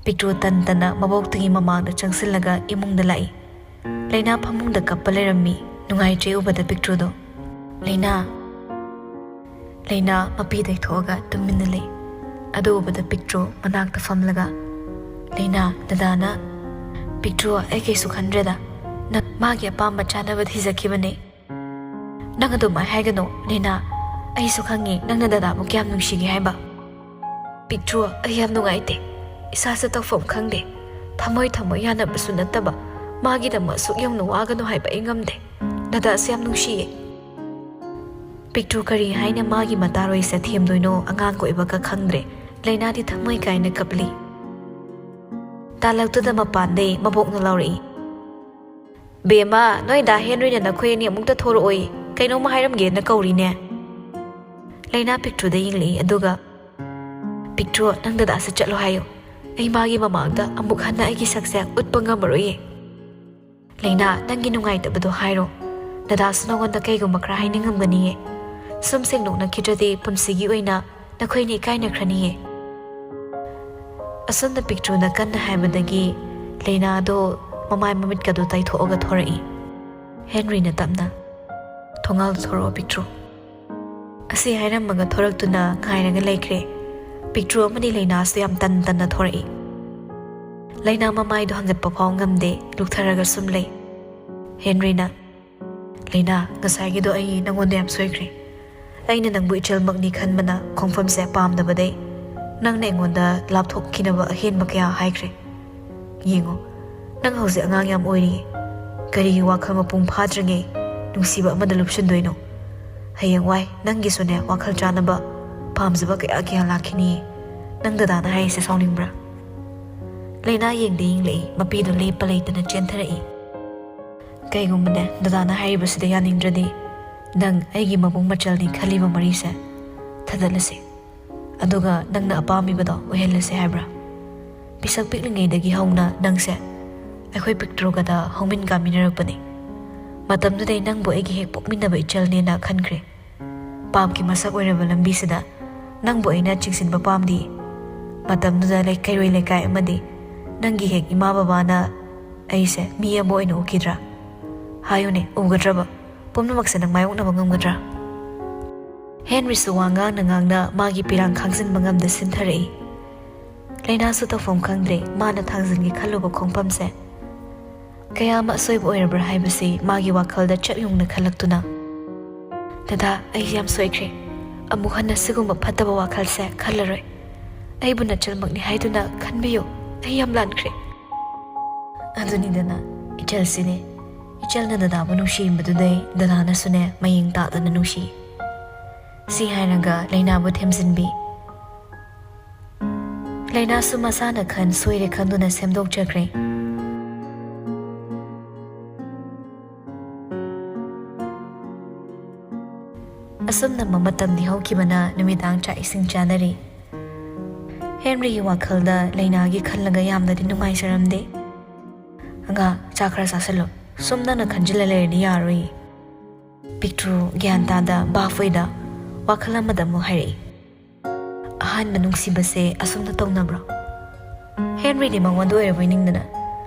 ꯄꯤꯛꯇ꯭ꯔꯨ ꯇꯟ ꯇꯟꯅ ꯃꯕꯣꯛꯇꯨꯒꯤ ꯃꯃꯥꯡꯗ ꯆꯪꯁꯤꯜꯂꯒ ꯏꯃꯨꯡꯗ ꯂꯥꯛꯏ꯫ ꯂꯩꯅꯥ ꯐꯃꯨꯡꯗ ꯀꯞꯄ ꯂꯩꯔꯝꯃꯤ꯫ ꯅꯨꯡꯉꯥꯏꯇ꯭ꯔꯦ ꯎꯕꯗ ꯄꯤꯛꯇ꯭ꯔꯨꯗꯣ꯫ "ꯂꯩꯅꯥ꯫" ꯂꯩꯅꯥ ꯃꯄꯤ ꯇꯩꯊꯣꯛꯑꯒ ꯇꯨꯃꯤꯟꯅ ꯂꯩ꯫ ꯑꯗꯨ ꯎꯕꯗ ꯄꯤꯛꯇ꯭ꯔꯨ ꯃꯅꯥꯛꯇ ꯐꯝꯂꯒ, "ꯂꯩꯅꯥ, ꯗꯗꯥꯅ꯫" "ꯄꯤꯛꯇ꯭ꯔꯨ, ꯑꯩ ꯀꯩꯁꯨ ꯈꯟꯗ꯭ꯔꯦꯗ꯫ ꯅꯪ ꯃꯥꯒꯤ ꯑꯄꯥꯝꯕ ꯆꯥꯅꯕ ꯊꯤꯖꯈꯤꯕꯅꯦ꯫" "ꯅꯪ ꯑꯗꯨꯃꯥꯏ ꯍꯥꯏꯒꯅꯣ, ꯂꯩꯅꯥ꯫ ꯑꯩꯁꯨ ꯈꯪꯉꯤ ꯅꯪꯅ ꯗꯗꯥꯕꯨ ꯀꯌꯥꯝ ꯅꯨꯡꯁꯤꯒꯦ ꯍꯥꯏꯕ꯫" "ꯄꯤꯛꯇ꯭ꯔꯨ, ꯑꯩ ꯌꯥꯝ ꯅꯨꯡꯉꯥꯏꯇꯦ꯫ ꯏꯁꯥꯁꯦ ꯇꯧꯐꯝ ꯈꯪꯗꯦ꯫ ꯊꯃꯣꯏ ꯊꯃꯣꯏ ꯌꯥꯅꯕꯁꯨ ꯅꯠꯇꯕ, ꯃꯥꯒꯤꯗꯃꯛ ꯑꯁꯨꯛ ꯌꯧꯅ ꯋꯥꯒꯅꯨ ꯍꯥꯏꯕ ꯑꯩ ꯉꯝꯗꯦ꯫ ꯗꯗꯥꯁꯦ ꯌꯥꯝ ꯅꯨꯡꯁꯤꯌꯦ꯫" ꯄꯤꯛꯇ꯭ꯔꯨ ꯀꯔꯤ ꯍꯥꯏꯅ ꯃꯥꯒꯤ ꯃꯇꯥꯔꯣꯏꯁꯦ ꯊꯦꯝꯗꯣꯏꯅꯣ ꯑꯉꯥꯡ ꯀꯣꯏꯕꯒ ꯈꯪꯗ꯭ꯔꯦ꯫ ꯂꯩꯅꯥꯗꯤ ꯊꯃꯣꯏ ꯀꯥꯏꯅ ꯀꯞꯂꯤ꯫ ꯇꯥꯂꯛꯇꯨꯗ ꯃꯄꯥꯟꯗꯩ ꯃꯕꯣꯛꯅ ꯂꯥꯎꯔꯛꯏ, "ꯕꯦꯝꯃ, ꯅꯣꯏ ꯗꯥ ꯍꯦꯟꯔꯤꯅ ꯅꯈꯣꯏ ꯑꯅꯤ ꯑꯃꯨꯛꯇ ꯊꯣꯔꯛꯑꯣꯏ, ꯀꯩꯅꯣꯝꯃ ꯍꯥꯏꯔꯝꯒꯦꯅ ꯀꯧꯔꯤꯅꯦ꯫" ꯂꯩꯅꯥ ꯄꯤꯛꯇ꯭ꯔꯨꯗ ꯌꯦꯡꯂꯛꯏ, ꯑꯗꯨꯒ, "ꯄꯤꯛꯇ꯭ꯔꯨ, ꯅꯪ ꯗꯗꯥꯁꯦ ꯆꯠꯂꯣ ꯍꯥꯏꯌꯨ꯫ ꯑꯩ ꯃꯥꯒꯤ ꯃꯃꯥꯡꯗ ꯑꯃꯨꯛ ꯍꯟꯅ ꯑꯩꯒꯤ ꯁꯛꯁꯦ ꯎꯠꯄ ꯉꯝꯃꯔꯣꯏꯌꯦ꯫" "ꯂꯩꯅꯥ, ꯅꯪꯒꯤ ꯅꯨꯡꯉꯥꯏꯇꯕꯗꯣ ꯍꯥꯏꯔꯣ꯫ ꯗꯗꯥꯁꯨ ꯅꯉꯣꯟꯗ ꯀꯩꯒꯨꯝꯕ ꯈꯔ ꯍꯥꯏꯅꯤꯡꯉꯝꯒꯅꯤꯌꯦ꯫ ꯁꯨꯝ ꯁꯦꯡꯗꯣꯛꯅꯈꯤꯗ꯭ꯔꯗꯤ ꯄꯨꯟꯁꯤꯒꯤ ꯑꯣꯏꯅ ꯅꯈꯣꯏꯅꯤ ꯏꯀꯥꯏꯅꯈ꯭ꯔꯅꯤꯌꯦ꯫" ꯑꯁꯣꯝꯗ ꯄꯤꯛꯇ꯭ꯔꯨꯅ ꯀꯟꯅ ꯍꯥꯏꯕꯗꯒꯤ ꯂꯩꯅꯥꯗꯣ ꯃꯃꯥꯏ ꯃꯃꯤꯠꯀꯗꯣ ꯇꯩꯊꯣꯛꯑꯒ ꯊꯣꯔꯛꯏ꯫ ꯍꯦꯟꯔꯤꯅ ꯇꯞꯅ, "ꯊꯣꯡꯒꯥꯜꯗ ꯊꯣꯔꯛꯑꯣ, ꯄꯤꯛꯇ꯭ꯔꯨ꯫" ꯑꯁꯤ ꯍꯥꯏꯔꯝꯃꯒ ꯊꯣꯔꯛꯇꯨꯅ ꯉꯥꯏꯔꯒ ꯂꯩꯈ꯭ꯔꯦ꯫ ꯄꯤꯛꯇ꯭ꯔꯨ ꯑꯃꯗꯤ ꯂꯩꯅꯥꯁꯨ ꯌꯥꯝ ꯇꯟ ꯇꯟꯅ ꯊꯣꯔꯛꯏ꯫ ꯂꯩꯅꯥ ꯃꯃꯥꯏꯗꯣ ꯍꯪꯒꯠꯄ ꯐꯥꯎ ꯉꯝꯗꯦ, ꯂꯨꯛꯊꯔꯒ ꯁꯨꯝ ꯂꯩ꯫ ꯍꯦꯟꯔꯤꯅ, "ꯂꯩꯅꯥ, ꯉꯁꯥꯏꯒꯤꯗꯣ ꯑꯩ ꯅꯪꯉꯣꯟꯗ ꯌꯥꯝ ꯁꯣꯏꯈ꯭ꯔꯦ꯫ ꯑꯩꯅ ꯅꯪꯕꯨ ꯏꯆꯜꯃꯛꯅꯤ ꯈꯟꯕꯅ ꯈꯣꯡꯐꯝꯁꯦ ꯄꯥꯝꯗꯕꯗꯩ ꯅꯪꯅ ꯑꯩꯉꯣꯟꯗ ꯂꯥꯞꯊꯣꯛꯈꯤꯅꯕ ꯑꯍꯦꯟꯕ ꯀꯌꯥ ꯍꯥꯏꯈ꯭ꯔꯦ꯫ ꯌꯦꯡꯉꯣ, ꯅꯪ ꯍꯧꯖꯤꯛ ꯑꯉꯥꯡ ꯌꯥꯝ ꯑꯣꯏꯔꯤꯌꯦ꯫ ꯀꯔꯤꯒꯤ ꯋꯥꯈꯜ ꯃꯄꯨꯡ ꯐꯥꯗ꯭ꯔꯤꯉꯩ ꯅꯨꯡꯁꯤꯕ ꯑꯃꯗ ꯂꯨꯞꯁꯤꯟꯗꯣꯏꯅꯣ? ꯍꯌꯦꯡꯋꯥꯏ ꯅꯪꯒꯤꯁꯨꯅꯦ ꯋꯥꯈꯜ ꯆꯥꯅꯕ, ꯄꯥꯝꯖꯕ ꯀꯌꯥ ꯀꯌꯥ ꯂꯥꯛꯈꯤꯅꯤꯌꯦ꯫ ꯅꯪ ꯗꯗꯥꯅ ꯍꯥꯏꯔꯤꯁꯦ ꯁꯥꯎꯅꯤꯡꯕ꯭ꯔꯥ?" ꯂꯩꯅꯥ ꯌꯦꯡꯗ ꯌꯦꯡꯂꯛꯏ, ꯃꯄꯤꯗꯣ ꯂꯦꯞꯄ ꯂꯩꯇꯅ ꯆꯦꯟꯊꯔꯛꯏ꯫ "ꯀꯩꯒꯨꯝꯕꯅꯦ ꯗꯗꯥꯅ ꯍꯥꯏꯔꯤꯕꯁꯤꯗ ꯌꯥꯅꯤꯡꯗ꯭ꯔꯗꯤ, ꯅꯪ ꯑꯩꯒꯤ ꯃꯕꯨꯡ ꯃꯆꯜꯅꯤ ꯈꯜꯂꯤꯕ ꯃꯔꯤꯁꯦ ꯊꯗꯠꯂꯁꯤ꯫ ꯑꯗꯨꯒ ꯅꯪꯅ ꯑꯄꯥꯝꯕꯤꯕꯗꯣ ꯑꯣꯏꯍꯜꯂꯁꯦ ꯍꯥꯏꯕ꯭ꯔꯥ? ꯄꯤꯁꯛ ꯄꯤꯛꯂꯤꯉꯩꯗꯒꯤ ꯍꯧꯅ ꯅꯪꯁꯦ ꯑꯩꯈꯣꯏ ꯄꯤꯛꯇ꯭ꯔꯨꯒꯗ ꯍꯧꯃꯤꯟ ꯀꯥꯃꯤꯟꯅꯔꯛꯄꯅꯤ꯫ ꯃꯇꯝꯗꯨꯗꯩ ꯅꯪꯕꯨ ꯑꯩꯒꯤ ꯍꯦꯛ ꯄꯣꯛꯃꯤꯟꯅꯕ ꯏꯆꯜꯅꯦꯅ ꯈꯟꯈ꯭ꯔꯦ꯫ ꯄꯥꯞꯀꯤ ꯃꯁꯛ ꯑꯣꯏꯔꯕ ꯂꯝꯕꯤꯁꯤꯗ ꯅꯪꯕꯨ ꯑꯩꯅ ꯆꯤꯡꯁꯤꯟꯕ ꯄꯥꯝꯗꯤꯌꯦ꯫ ꯃꯇꯝꯗꯨꯗ ꯂꯩ-, ꯀꯩꯔꯣꯏ ꯂꯩꯀꯥꯏ ꯑꯃꯗꯤ ꯅꯪꯒꯤ ꯍꯦꯛ ꯏꯃꯥ ꯕꯕꯥꯅ ꯑꯩꯁꯦ ꯃꯤ ꯑꯃ ꯑꯣꯏꯅ ꯎꯈꯤꯗ꯭ꯔꯥ? ꯍꯥꯏꯌꯨꯅꯦ, ꯎꯒꯗ꯭ꯔꯕ? ꯄꯨꯝꯅꯃꯛꯁꯦ ꯅꯪ ꯃꯥꯌꯣꯛꯅꯕ ꯉꯝꯒꯗ꯭ꯔꯥ?" ꯍꯦꯟꯔꯤꯁꯨ ꯋꯥ ꯉꯥꯡꯅ ꯉꯥꯡꯅ ꯃꯥꯒꯤ ꯄꯤꯔꯥꯡ ꯈꯥꯡꯖꯤꯟꯕ ꯉꯝꯗ ꯁꯤꯟꯊꯔꯛꯏ꯫ ꯂꯩꯅꯥꯁꯨ ꯇꯧꯐꯝ ꯈꯪꯗ꯭ꯔꯦ, ꯃꯥꯅ ꯊꯥꯡꯖꯤꯟꯒꯦ ꯈꯜꯂꯨꯕ ꯈꯣꯡꯐꯝꯁꯦ ꯀꯌꯥ ꯑꯃ ꯑꯁꯣꯏꯕ ꯑꯣꯏꯔꯕ꯭ꯔꯥ ꯍꯥꯏꯕꯁꯤ ꯃꯥꯒꯤ ꯋꯥꯈꯜꯗ ꯆꯞ ꯌꯨꯡꯅ ꯈꯜꯂꯛꯇꯨꯅ, "ꯗꯗꯥ, ꯑꯩꯁꯦ ꯌꯥꯝ ꯁꯣꯏꯈ꯭ꯔꯦ꯫ ꯑꯃꯨꯛ ꯍꯟꯅ ꯁꯤꯒꯨꯝꯕ ꯐꯠꯇꯕ ꯋꯥꯈꯜꯁꯦ ꯈꯜꯂꯔꯣꯏ꯫ ꯑꯩꯕꯨ ꯅꯆꯜꯃꯛꯅꯤ ꯍꯥꯏꯗꯨꯅ ꯈꯟꯕꯤꯌꯨ꯫ ꯑꯩ ꯌꯥꯝ ꯂꯥꯟꯈ꯭ꯔꯦ꯫" ꯑꯗꯨꯅꯤꯗꯅ, ꯏꯆꯜꯁꯤꯅꯦ꯫ ꯏꯆꯜꯅ ꯗꯗꯥꯕꯨ ꯅꯨꯡꯁꯤꯔꯤꯕꯗꯨꯗꯩ ꯗꯗꯥꯅꯁꯨꯅꯦ ꯃꯌꯦꯡ ꯇꯥꯗꯅ ꯅꯨꯡꯁꯤ꯫ ꯁꯤ ꯍꯥꯏꯔꯒ ꯂꯩꯅꯥꯕꯨ ꯊꯦꯝꯖꯤꯟꯕꯤ꯫ ꯂꯩꯅꯥꯁꯨ ꯃꯁꯥꯅ ꯈꯟ ꯁꯣꯏꯔꯦ ꯈꯟꯗꯨꯅ ꯁꯦꯝꯗꯣꯛꯆꯈ꯭ꯔꯦ꯫ ꯑꯁꯨꯝꯅ ꯃꯃꯇꯝꯗꯤ ꯍꯧꯈꯤꯕꯅ ꯅꯨꯃꯤꯗꯥꯡ ꯆꯥꯛ ꯏꯁꯤꯡ ꯆꯥꯅꯔꯤ꯫ ꯍꯦꯟꯔꯤꯒꯤ ꯋꯥꯈꯜꯗ ꯂꯩꯅꯥꯒꯤ ꯈꯜꯂꯒ ꯌꯥꯝꯅꯗꯤ ꯅꯨꯡꯉꯥꯏꯖꯔꯝꯗꯦ꯫ "ꯑꯉꯥꯡ, ꯆꯥꯛ ꯈꯔ ꯆꯥꯁꯤꯜꯂꯨ꯫ ꯁꯨꯝ ꯅꯪꯅ ꯈꯟꯖꯤꯜꯂ ꯂꯩꯔꯗꯤ ꯌꯥꯔꯣꯏ꯫" ꯄꯤꯛꯇ꯭ꯔꯨ ꯒ꯭ꯌꯥꯟ ꯇꯥꯗ ꯚꯥꯞ ꯑꯣꯏꯗ ꯋꯥꯈꯜ ꯑꯃꯗ ꯑꯃꯨꯛ ꯍꯥꯏꯔꯛꯏ꯫ "ꯑꯍꯥꯟꯕ ꯅꯨꯡꯁꯤꯕꯁꯦ ꯑꯁꯨꯝꯅ ꯇꯧꯅꯕ꯭ꯔꯣ?" ꯍꯦꯟꯔꯤꯗꯤ ꯃꯉꯣꯟꯗ ꯑꯣꯏꯔꯕꯣꯏ ꯅꯤꯡꯗꯅ,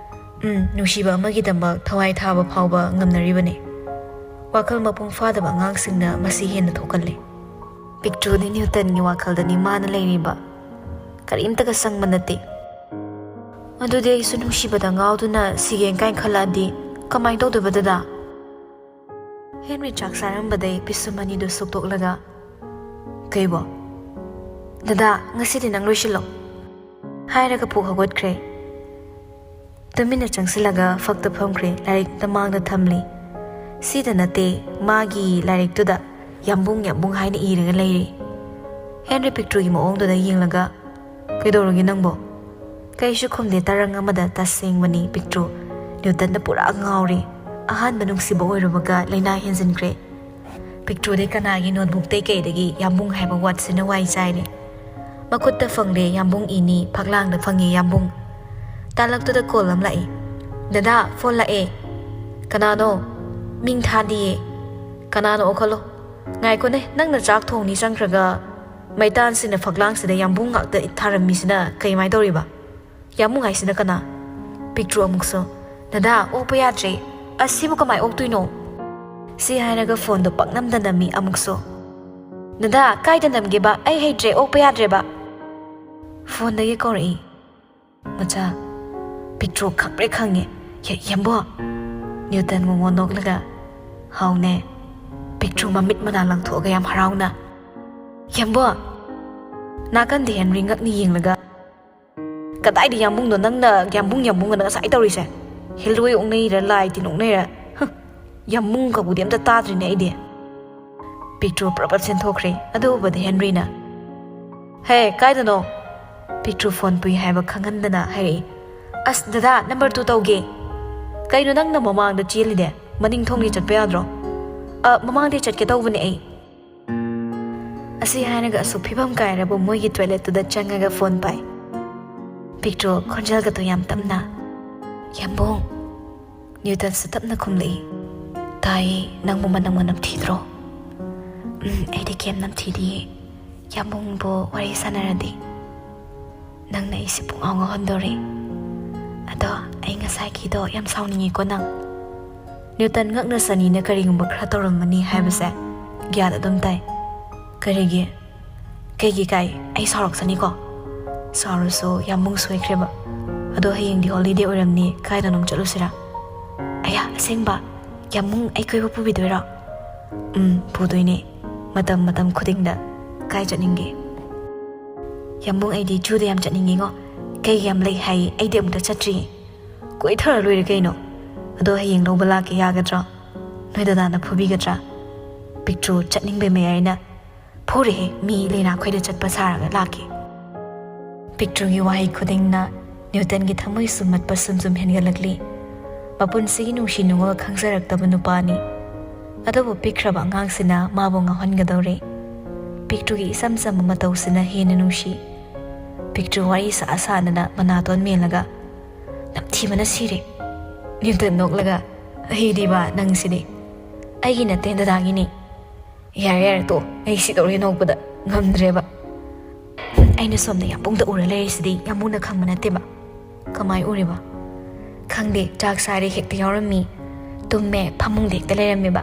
"ꯎꯝ, ꯅꯨꯡꯁꯤꯕ ꯑꯃꯒꯤꯗꯃꯛ ꯊꯋꯥꯏ ꯊꯥꯕ ꯐꯥꯎꯕ ꯉꯝꯅꯔꯤꯕꯅꯤ꯫ ꯋꯥꯈꯜ ꯃꯄꯨꯡ ꯐꯥꯗꯕ ꯑꯉꯥꯡꯁꯤꯡꯅ ꯃꯁꯤ ꯍꯦꯟꯅ ꯊꯣꯛꯀꯜꯂꯤ꯫" ꯄꯤꯛꯇ꯭ꯔꯨꯗꯤ ꯅ꯭ꯌꯨꯇꯟꯒꯤ ꯋꯥꯈꯜꯗꯅꯤ ꯃꯥꯅ ꯂꯩꯔꯤꯕ꯫ ꯀꯔꯤꯝꯇꯒ ꯆꯪꯕ ꯅꯠꯇꯦ꯫ "ꯑꯗꯨꯗꯤ ꯑꯩꯁꯨ ꯅꯨꯡꯁꯤꯕꯗ ꯉꯥꯎꯗꯨꯅ ꯁꯤꯒꯦꯅ ꯀꯥꯏꯅ ꯈꯜꯂꯛꯑꯗꯤ ꯀꯃꯥꯏꯅ ꯇꯧꯗꯣꯏꯕ, ꯗꯗꯥ?" ꯍꯦꯟꯔꯤ ꯆꯥꯛ ꯆꯥꯔꯝꯕꯗꯩ ꯄꯤꯁꯨꯝ ꯑꯅꯤꯗꯨ ꯁꯨꯛꯇꯣꯛꯂꯒ, "ꯀꯩꯕꯣ? ꯗꯗꯥ, ꯉꯁꯤꯗꯤ ꯅꯪ ꯂꯣꯏꯁꯤꯜꯂꯣ," ꯍꯥꯏꯔꯒ ꯄꯨꯛ ꯍꯧꯒꯠꯈ꯭ꯔꯦ꯫ ꯇꯨꯃꯤꯟꯅ ꯆꯪꯁꯤꯜꯂꯒ ꯐꯛꯇ ꯐꯝꯈ꯭ꯔꯦ, ꯂꯥꯏꯔꯤꯛꯇ ꯃꯥꯡꯗ ꯊꯝꯂꯤ꯫ ꯁꯤꯗ ꯅꯠꯇꯦ, ꯃꯥꯒꯤ ꯂꯥꯏꯔꯤꯛꯇꯨꯗ ꯌꯥꯝꯕꯨꯡ ꯌꯥꯝꯕꯨꯡ ꯍꯥꯏꯅ ꯏꯔꯒ ꯂꯩꯔꯤ꯫ ꯍꯦꯟꯔꯤ ꯄꯤꯛꯇ꯭ꯔꯨꯒꯤ ꯃꯑꯣꯡꯗꯨꯗ ꯌꯦꯡꯂꯒ, "ꯀꯩꯗꯧꯔꯒꯦ ꯅꯪꯕꯣ?" ꯀꯩꯁꯨ ꯈꯨꯝꯗꯦ, ꯇꯔꯪ ꯑꯃꯗ ꯇꯁꯦꯡꯕꯅꯤ ꯄꯤꯛꯇ꯭ꯔꯨ꯫ ꯅ꯭ꯌꯨꯇꯟꯗ ꯄꯨꯔꯥ ꯉꯥꯎꯔꯦ꯫ ꯑꯍꯥꯟꯕ ꯅꯨꯡꯁꯤꯕ ꯑꯣꯏꯔꯨꯕꯒ ꯂꯥꯏꯅꯥ ꯍꯦꯟꯖꯤꯟꯈ꯭ꯔꯦ꯫ ꯄꯤꯛꯇ꯭ꯔꯨꯗꯤ ꯀꯅꯥꯒꯤ ꯅꯣꯠꯕꯨꯛꯇꯩ ꯀꯩꯗꯒꯤ ꯌꯥꯝꯕꯨꯡ ꯍꯥꯏꯕ ꯋꯥꯔꯗꯁꯤꯅ ꯋꯥꯏ ꯆꯥꯏꯔꯦ꯫ ꯃꯈꯨꯠꯇ ꯐꯪꯂꯦ ꯌꯥꯝꯕꯨꯡ ꯏꯅꯤ, ꯐꯛꯂꯥꯡꯗ ꯐꯪꯉꯦ ꯌꯥꯝꯕꯨꯡ꯫ ꯇꯥꯂꯛꯇꯨꯗ ꯀꯣꯜ ꯑꯃ ꯂꯥꯛꯏ꯫ "ꯗꯗꯥ, ꯐꯣꯟ ꯂꯥꯛꯑꯦ꯫" "ꯀꯅꯥꯅꯣ?" "ꯃꯤꯡ ꯊꯥꯗꯤꯌꯦ꯫" "ꯀꯅꯥꯅꯣ ꯑꯣꯈꯠꯂꯣ꯫" "ꯉꯥꯏꯈꯣꯅꯦ, ꯅꯪꯅ ꯆꯥꯛ ꯊꯣꯡꯅꯤ ꯆꯪꯈ꯭ꯔꯒ ꯃꯩꯇꯥꯟꯁꯤꯅ ꯐꯛꯂꯥꯡꯁꯤꯗ ꯌꯥꯝꯕꯨꯡ ꯉꯥꯛꯇ ꯊꯥꯔꯝꯃꯤꯁꯤꯅ ꯀꯩꯃꯥꯏ ꯇꯧꯔꯤꯕ? ꯌꯥꯝꯕꯨꯡ ꯍꯥꯏꯁꯤꯅ ꯀꯅꯥ?" ꯄꯤꯛꯇ꯭ꯔꯨ ꯑꯃꯨꯛꯁꯨ, "ꯗꯗꯥ, ꯑꯣꯛꯄ ꯌꯥꯗ꯭ꯔꯦ꯫ ꯑꯁꯤꯕꯨ ꯀꯃꯥꯏ ꯑꯣꯛꯇꯣꯏꯅꯣ?" ꯁꯤ ꯍꯥꯏꯔꯒ ꯐꯣꯟꯗꯣ ꯄꯛꯅꯝꯗ ꯅꯝꯃꯤ ꯑꯃꯨꯛꯁꯨ꯫ "ꯗꯗꯥ, ꯀꯥꯏꯗ ꯅꯝꯒꯦꯕ? ꯑꯩ ꯍꯩꯇ꯭ꯔꯦ, ꯑꯣꯛꯄ ꯌꯥꯗ꯭ꯔꯦꯕ꯫" ꯐꯣꯟꯗꯒꯤ ꯀꯧꯔꯛꯏ꯫ "ꯃꯆꯥ꯫" ꯄꯤꯛꯇ꯭ꯔꯨ ꯈꯪꯄ꯭ꯔꯦꯛ ꯈꯪꯉꯦ꯫ "ꯌꯦ-, ꯌꯦꯝꯕꯣ?" ꯅ꯭ꯌꯨꯇꯟ ꯃꯣꯃꯣ ꯅꯣꯛꯂꯒ, "ꯍꯥꯎꯅꯦ꯫" ꯄꯤꯛꯇ꯭ꯔꯨ ꯃꯃꯤꯠ ꯃꯅꯥ ꯂꯪꯊꯣꯛꯑꯒ ꯌꯥꯝ ꯍꯔꯥꯎꯅ, "ꯌꯦꯝꯕꯣ!" ꯅꯥꯀꯟꯗ ꯍꯦꯟꯔꯤ ꯉꯛꯅ ꯌꯦꯡꯂꯒ, "ꯀꯗꯥꯏꯗ ꯌꯥꯝꯕꯨꯡꯅꯣ? ꯅꯪꯅ ꯌꯥꯝꯕꯨꯡ ꯌꯥꯝꯕꯨꯡ ꯑꯅ ꯉꯁꯥꯏ ꯇꯧꯔꯤꯁꯦ? ꯍꯤꯜꯂꯣꯏ ꯑꯣꯛꯅꯩꯔ, ꯂꯥꯏ ꯇꯤꯟ ꯑꯣꯛꯅꯩꯔ? ꯍꯨꯝ, ꯌꯥꯝꯕꯨꯡ ꯀꯧꯕꯗꯤ ꯑꯝꯇ ꯇꯥꯗ꯭ꯔꯤꯅꯦ ꯑꯩꯗꯤ꯫" ꯄꯤꯛꯇ꯭ꯔꯨ ꯄ꯭ꯔꯞ ꯄ꯭ꯔꯞ ꯆꯦꯟꯊꯣꯛꯈ꯭ꯔꯦ꯫ ꯑꯗꯨ ꯎꯕꯗ ꯍꯦꯟꯔꯤꯅ, "ꯍꯦ, ꯀꯥꯏꯗꯅꯣ?" ꯄꯤꯛꯇ꯭ꯔꯨ ꯐꯣꯟ ꯄꯨꯏ ꯍꯥꯏꯕ ꯈꯪꯍꯟꯗꯅ ꯍꯥꯏꯔꯛꯏ꯫ "ꯑꯁ, ꯗꯗꯥ, ꯅꯝꯕꯔ ꯇꯨ ꯇꯧꯒꯦ꯫" "ꯀꯩꯅꯣ ꯅꯪꯅ ꯃꯃꯥꯡꯗ ꯆꯦꯜꯂꯤꯗꯤ? ꯃꯅꯤꯡ ꯊꯣꯡꯗꯤ ꯆꯠꯄ ꯌꯥꯗ꯭ꯔꯣ?" "ꯑ, ꯃꯃꯥꯡꯗꯤ ꯆꯠꯀꯦ ꯇꯧꯕꯅꯦ ꯑꯩ꯫" ꯑꯁꯤ ꯍꯥꯏꯔꯒ ꯑꯁꯨꯛ ꯐꯤꯕꯝ ꯀꯥꯏꯔꯕ ꯃꯣꯏꯒꯤ ꯇꯣꯏꯂꯦꯠꯇꯨꯗ ꯆꯪꯉꯒ ꯐꯣꯟ ꯄꯥꯏ꯫ ꯄꯤꯛꯇ꯭ꯔꯨ ꯈꯣꯟꯖꯦꯜꯒꯗꯣ ꯌꯥꯝ ꯇꯞꯅ, "ꯌꯥꯝꯕꯨꯡ꯫" ꯅ꯭ꯌꯨꯇꯟꯁꯨ ꯇꯞꯅ ꯈꯨꯝꯂꯛꯏ, "ꯇꯥꯏꯌꯦ, ꯅꯪꯕꯨ ꯃꯅꯝ ꯃꯅꯝ ꯊꯤꯗ꯭ꯔꯣ?" "ꯎꯝ, ꯑꯩꯗꯤ ꯀꯩꯝ ꯅꯝꯊꯤꯗꯤꯌꯦ꯫ ꯌꯥꯝꯕꯨꯡꯕꯨ ꯋꯥꯔꯤ ꯁꯥꯟꯅꯔꯗꯤ ꯅꯪꯅ ꯑꯩꯁꯦ ꯄꯨꯡꯉꯥꯎ ꯉꯥꯎꯍꯟꯗꯧꯔꯦ꯫ ꯑꯗꯣ ꯑꯩ ꯉꯁꯥꯏꯒꯤꯗꯣ ꯌꯥꯝ ꯁꯥꯎꯅꯤꯡꯉꯤꯀꯣ ꯅꯪ꯫" ꯅ꯭ꯌꯨꯇꯟ ꯉꯛꯅ ꯁꯅꯤꯅ ꯀꯔꯤꯒꯨꯝꯕ ꯈꯔ ꯇꯧꯔꯝꯃꯅꯤ ꯍꯥꯏꯕꯁꯦ ꯒ꯭ꯌꯥꯟ ꯑꯗꯨꯝ ꯇꯥꯏ꯫ "ꯀꯔꯤꯒꯤ? ꯀꯩꯒꯤ ꯀꯥꯏ? ꯑꯩ ꯁꯥꯎꯔꯛꯁꯅꯤꯀꯣ?" "ꯁꯥꯎꯔꯁꯨ ꯌꯥꯝꯕꯨꯡ ꯁꯣꯏꯈ꯭ꯔꯦꯕ꯫ ꯑꯗꯣ ꯍꯌꯦꯡꯗꯤ ꯍꯣꯂꯤꯗꯦ ꯑꯣꯏꯔꯝꯅꯤ, ꯀꯥꯏꯗꯅꯣꯝ ꯆꯠꯂꯨꯁꯤꯔꯥ?" "ꯑꯌꯥ, ꯑꯁꯦꯡꯕ? "ꯌꯥꯝꯕꯨꯡ, ꯑꯩ ꯀꯣꯏꯕ ꯄꯨꯕꯤꯗꯣꯏꯔꯣ?" "ꯎꯝ, ꯄꯨꯗꯣꯏꯅꯦ꯫ ꯃꯇꯝ ꯃꯇꯝ ꯈꯨꯗꯤꯡꯗ ꯀꯥꯏ ꯆꯠꯅꯤꯡꯒꯦ?" "ꯌꯥꯝꯕꯨꯡ, ꯑꯩꯗꯤ ꯖꯨꯗ ꯌꯥꯝ ꯆꯠꯅꯤꯡꯉꯤꯉꯣ꯫ ꯀꯩ ꯌꯥꯝ ꯂꯩ ꯍꯥꯏ, ꯑꯩꯗꯤ ꯑꯃꯨꯛꯇ ꯆꯠꯇ꯭ꯔꯤꯌꯦ꯫ ꯀꯣꯏꯊꯔ ꯂꯣꯏꯔꯦ ꯀꯩꯅꯣ꯫ ꯑꯗꯣ ꯍꯌꯦꯡ ꯂꯧꯕ ꯂꯥꯛꯀꯦ ꯌꯥꯒꯗ꯭ꯔꯣ? ꯅꯣꯏ ꯗꯗꯥꯅ ꯐꯨꯕꯤꯒꯗ꯭ꯔꯥ?" ꯄꯤꯛꯇ꯭ꯔꯨ ꯆꯠꯅꯤꯡꯕꯩ ꯃꯌꯥꯏꯅ, "ꯐꯨꯔꯦꯍꯦ, ꯃꯤ ꯂꯩꯅꯥ ꯈꯣꯏꯗ ꯆꯠꯄ ꯁꯥꯔꯒ ꯂꯥꯛꯀꯦ꯫" ꯄꯤꯛꯇ꯭ꯔꯨꯒꯤ ꯋꯥꯍꯩ ꯈꯨꯗꯤꯡꯅ ꯅ꯭ꯌꯨꯇꯟꯒꯤ ꯊꯃꯣꯏ ꯁꯨꯝꯃꯠꯄ ꯁꯨꯝ ꯁꯨꯝ ꯍꯦꯟꯒꯠꯂꯛꯂꯤ꯫ ꯃꯄꯨꯟꯁꯤꯒꯤ ꯅꯨꯡꯁꯤ ꯅꯨꯡꯉꯣꯜ ꯈꯪꯖꯔꯛꯇꯕ ꯅꯨꯄꯥꯅꯤ꯫ ꯑꯗꯨꯕꯨ ꯄꯤꯛꯈ꯭ꯔꯕ ꯑꯉꯥꯡꯁꯤꯅ ꯃꯥꯕꯨ ꯉꯥꯎꯍꯟꯒꯗꯧꯔꯦ꯫ ꯄꯤꯛꯇ꯭ꯔꯨꯒꯤ ꯏꯆꯝ ꯆꯝꯕ ꯃꯇꯧꯁꯤꯅ ꯍꯦꯟꯅ ꯅꯨꯡꯁꯤ꯫ ꯄꯤꯛꯇ꯭ꯔꯨ ꯋꯥꯔꯤ ꯁꯥ ꯁꯥꯗꯅ ꯃꯅꯥꯇꯣꯟ ꯃꯦꯜꯂꯒ, "ꯅꯝꯊꯤꯕꯅ ꯁꯤꯔꯦ꯫" ꯅ꯭ꯌꯨꯇꯟ ꯅꯣꯛꯂꯒ, "ꯑꯩꯗꯤꯕ ꯅꯪꯁꯤꯗꯤ꯫ ꯑꯩꯒꯤ ꯅꯠꯇꯦ, ꯗꯗꯥꯒꯤꯅꯤ꯫" "ꯌꯥꯔꯦ, ꯌꯥꯔꯦ, ꯇꯣ, ꯑꯩ ꯁꯤꯗꯧꯔꯦ ꯅꯣꯛꯄꯗ꯫ ꯉꯝꯗ꯭ꯔꯦꯕ꯫ ꯑꯩꯅ ꯁꯣꯝꯗ ꯌꯥꯝꯕꯨꯡꯗ ꯎꯔ ꯂꯩꯔꯤꯁꯤꯗꯤ ꯌꯥꯝꯕꯨꯡꯅ ꯈꯪꯕ ꯅꯠꯇꯦꯕ꯫" "ꯀꯃꯥꯏ ꯎꯔꯤꯕ?" "ꯈꯪꯗꯦ, ꯆꯥꯛ ꯆꯥꯔꯦ ꯍꯦꯛꯇ ꯌꯥꯎꯔꯝꯃꯤ, ꯇꯨꯝꯃꯦ, ꯐꯃꯨꯡꯗ ꯍꯦꯛꯇ ꯂꯩꯔꯝꯃꯦꯕ,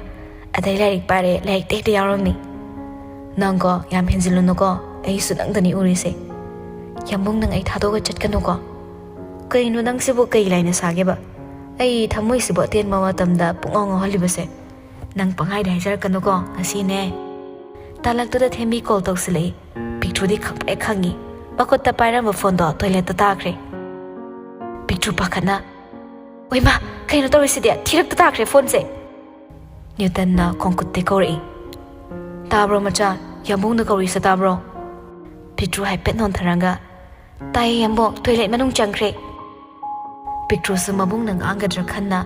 ꯑꯗꯩ ꯂꯥꯏꯔꯤꯛ ꯄꯥꯔꯦ, ꯂꯥꯏꯔꯤꯛꯇ ꯍꯦꯛꯇ ꯌꯥꯎꯔꯝꯃꯤ꯫" "ꯅꯪꯀꯣ, ꯌꯥꯝ ꯍꯦꯟꯖꯤꯜꯂꯨꯅꯨꯀꯣ, ꯑꯩꯁꯨ ꯅꯪꯗꯅꯤ ꯎꯔꯤꯁꯦ꯫" "ꯌꯥꯝꯕꯨꯡ, ꯅꯪ ꯑꯩ ꯊꯥꯗꯣꯛꯑꯒ ꯆꯠꯀꯅꯨꯀꯣ꯫" "ꯀꯩꯅꯣ ꯅꯪꯁꯤꯕꯨ ꯀꯩ ꯂꯥꯏꯅ ꯁꯥꯒꯦꯕ? ꯑꯩ ꯊꯃꯣꯏꯁꯤꯕꯨ ꯑꯇꯦꯟꯕ ꯃꯇꯝꯗ ꯄꯨꯡꯉꯥꯎ ꯉꯥꯎꯍꯜꯂꯤꯕꯁꯦ?" "ꯅꯪ ꯄꯪꯍꯥꯏꯗ ꯍꯥꯏꯖꯔꯛꯀꯅꯨꯀꯣ, ꯉꯁꯤꯅꯦ꯫" ꯇꯥꯂꯛꯇꯨꯗ ꯊꯦꯝꯕꯤ ꯀꯣꯜ ꯇꯧꯁꯤꯜꯂꯛꯏ꯫ ꯄꯤꯛꯇ꯭ꯔꯨꯗꯤ ꯈꯪꯄ꯭ꯔꯦꯛ ꯈꯪꯉꯤ꯫ ꯃꯈꯨꯠꯇ ꯄꯥꯏꯔꯝꯕ ꯐꯣꯟꯗꯣ ꯇꯣꯏꯂꯦꯠꯇ ꯇꯥꯈ꯭ꯔꯦ꯫ ꯄꯤꯛꯇ꯭ꯔꯨ ꯄꯥꯈꯠꯅ, "ꯑꯣꯏꯃꯥ, ꯀꯩꯅꯣ ꯇꯧꯔꯤꯁꯤꯗꯤ? ꯊꯤꯔꯛꯇ ꯇꯥꯈ꯭ꯔꯦ ꯐꯣꯟꯁꯦ꯫" ꯅ꯭ꯌꯨꯇꯟꯅ ꯈꯣꯡꯈꯨꯠꯇꯩ ꯀꯧꯔꯛꯏ꯫ "ꯇꯥꯕ꯭ꯔꯣ ꯃꯆꯥ? ꯌꯥꯝꯕꯨꯡꯅ ꯀꯧꯔꯤꯁꯦ ꯇꯥꯕ꯭ꯔꯣ?" ꯄꯤꯛꯇ꯭ꯔꯨ ꯍꯥꯏꯐꯦꯠ ꯅꯣꯟꯊꯔꯒ, "ꯇꯥꯏꯌꯦ ꯌꯥꯝꯕꯨꯡ, ꯇꯣꯏꯂꯦꯠ ꯃꯅꯨꯡ ꯆꯪꯈ꯭ꯔꯦ꯫" ꯄꯤꯛꯇ꯭ꯔꯨꯁꯨ ꯃꯕꯨꯡꯅ ꯉꯥꯡꯒꯗ꯭ꯔꯥ ꯈꯟꯅ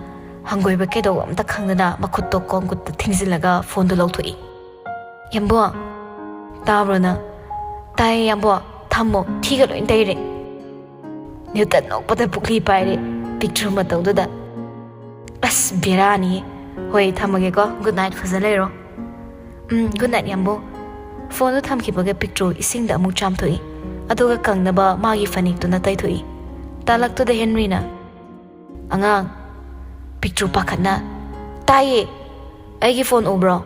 ꯍꯪꯒꯣꯏꯕ ꯀꯩꯗꯧꯕ ꯑꯝꯇ ꯈꯪꯗꯅ ꯃꯈꯨꯠꯇꯣ ꯈꯣꯡꯈꯨꯠꯇ ꯊꯤꯡꯖꯤꯜꯂꯒ ꯐꯣꯟꯗꯣ ꯂꯧꯊꯣꯛꯏ꯫ "ꯌꯥꯝꯕꯨꯡ, ꯇꯥꯕ꯭ꯔꯣ ꯅꯪ?" "ꯇꯥꯏꯌꯦ ꯌꯥꯝꯕꯨꯡ, ꯊꯝꯃꯣ, ꯊꯤꯒ ꯂꯣꯏ ꯇꯩꯔꯦ꯫" ꯅ꯭ꯌꯨꯇꯟ ꯅꯣꯛꯄꯗ ꯄꯨꯛꯂꯤ ꯄꯥꯏꯔꯦ ꯄꯤꯛꯇ꯭ꯔꯨ ꯃꯇꯧꯗꯨꯗ꯫ "ꯑꯁ, ꯕꯦꯔꯥꯅꯤ꯫ ꯍꯣꯏ, ꯊꯝꯃꯒꯦꯀꯣ, ꯒꯨꯗ ꯅꯥꯏꯠ, ꯐꯖ ꯂꯩꯔꯣ꯫" "ꯎꯝ, ꯒꯨꯗ ꯅꯥꯏꯠ ꯌꯥꯝꯕꯨꯡ꯫" ꯐꯣꯟꯗꯨ ꯊꯝꯈꯤꯕꯒ ꯄꯤꯛꯇ꯭ꯔꯨ ꯏꯁꯤꯡꯗ ꯑꯃꯨꯛ ꯆꯥꯝꯊꯣꯛꯏ, ꯑꯗꯨꯒ ꯀꯪꯅꯕ ꯃꯥꯒꯤ ꯐꯅꯦꯛꯇꯨꯅ ꯇꯩꯊꯣꯛꯏ꯫ ꯇꯥꯂꯛꯇꯨꯗ ꯍꯦꯟꯔꯤꯅ, "ꯑꯉꯥꯡ꯫" ꯄꯤꯛꯇ꯭ꯔꯨ ꯄꯥꯈꯠꯅ, "ꯇꯥꯏꯌꯦ꯫ ꯑꯩꯒꯤ ꯐꯣꯟ ꯎꯕ꯭ꯔꯣ?"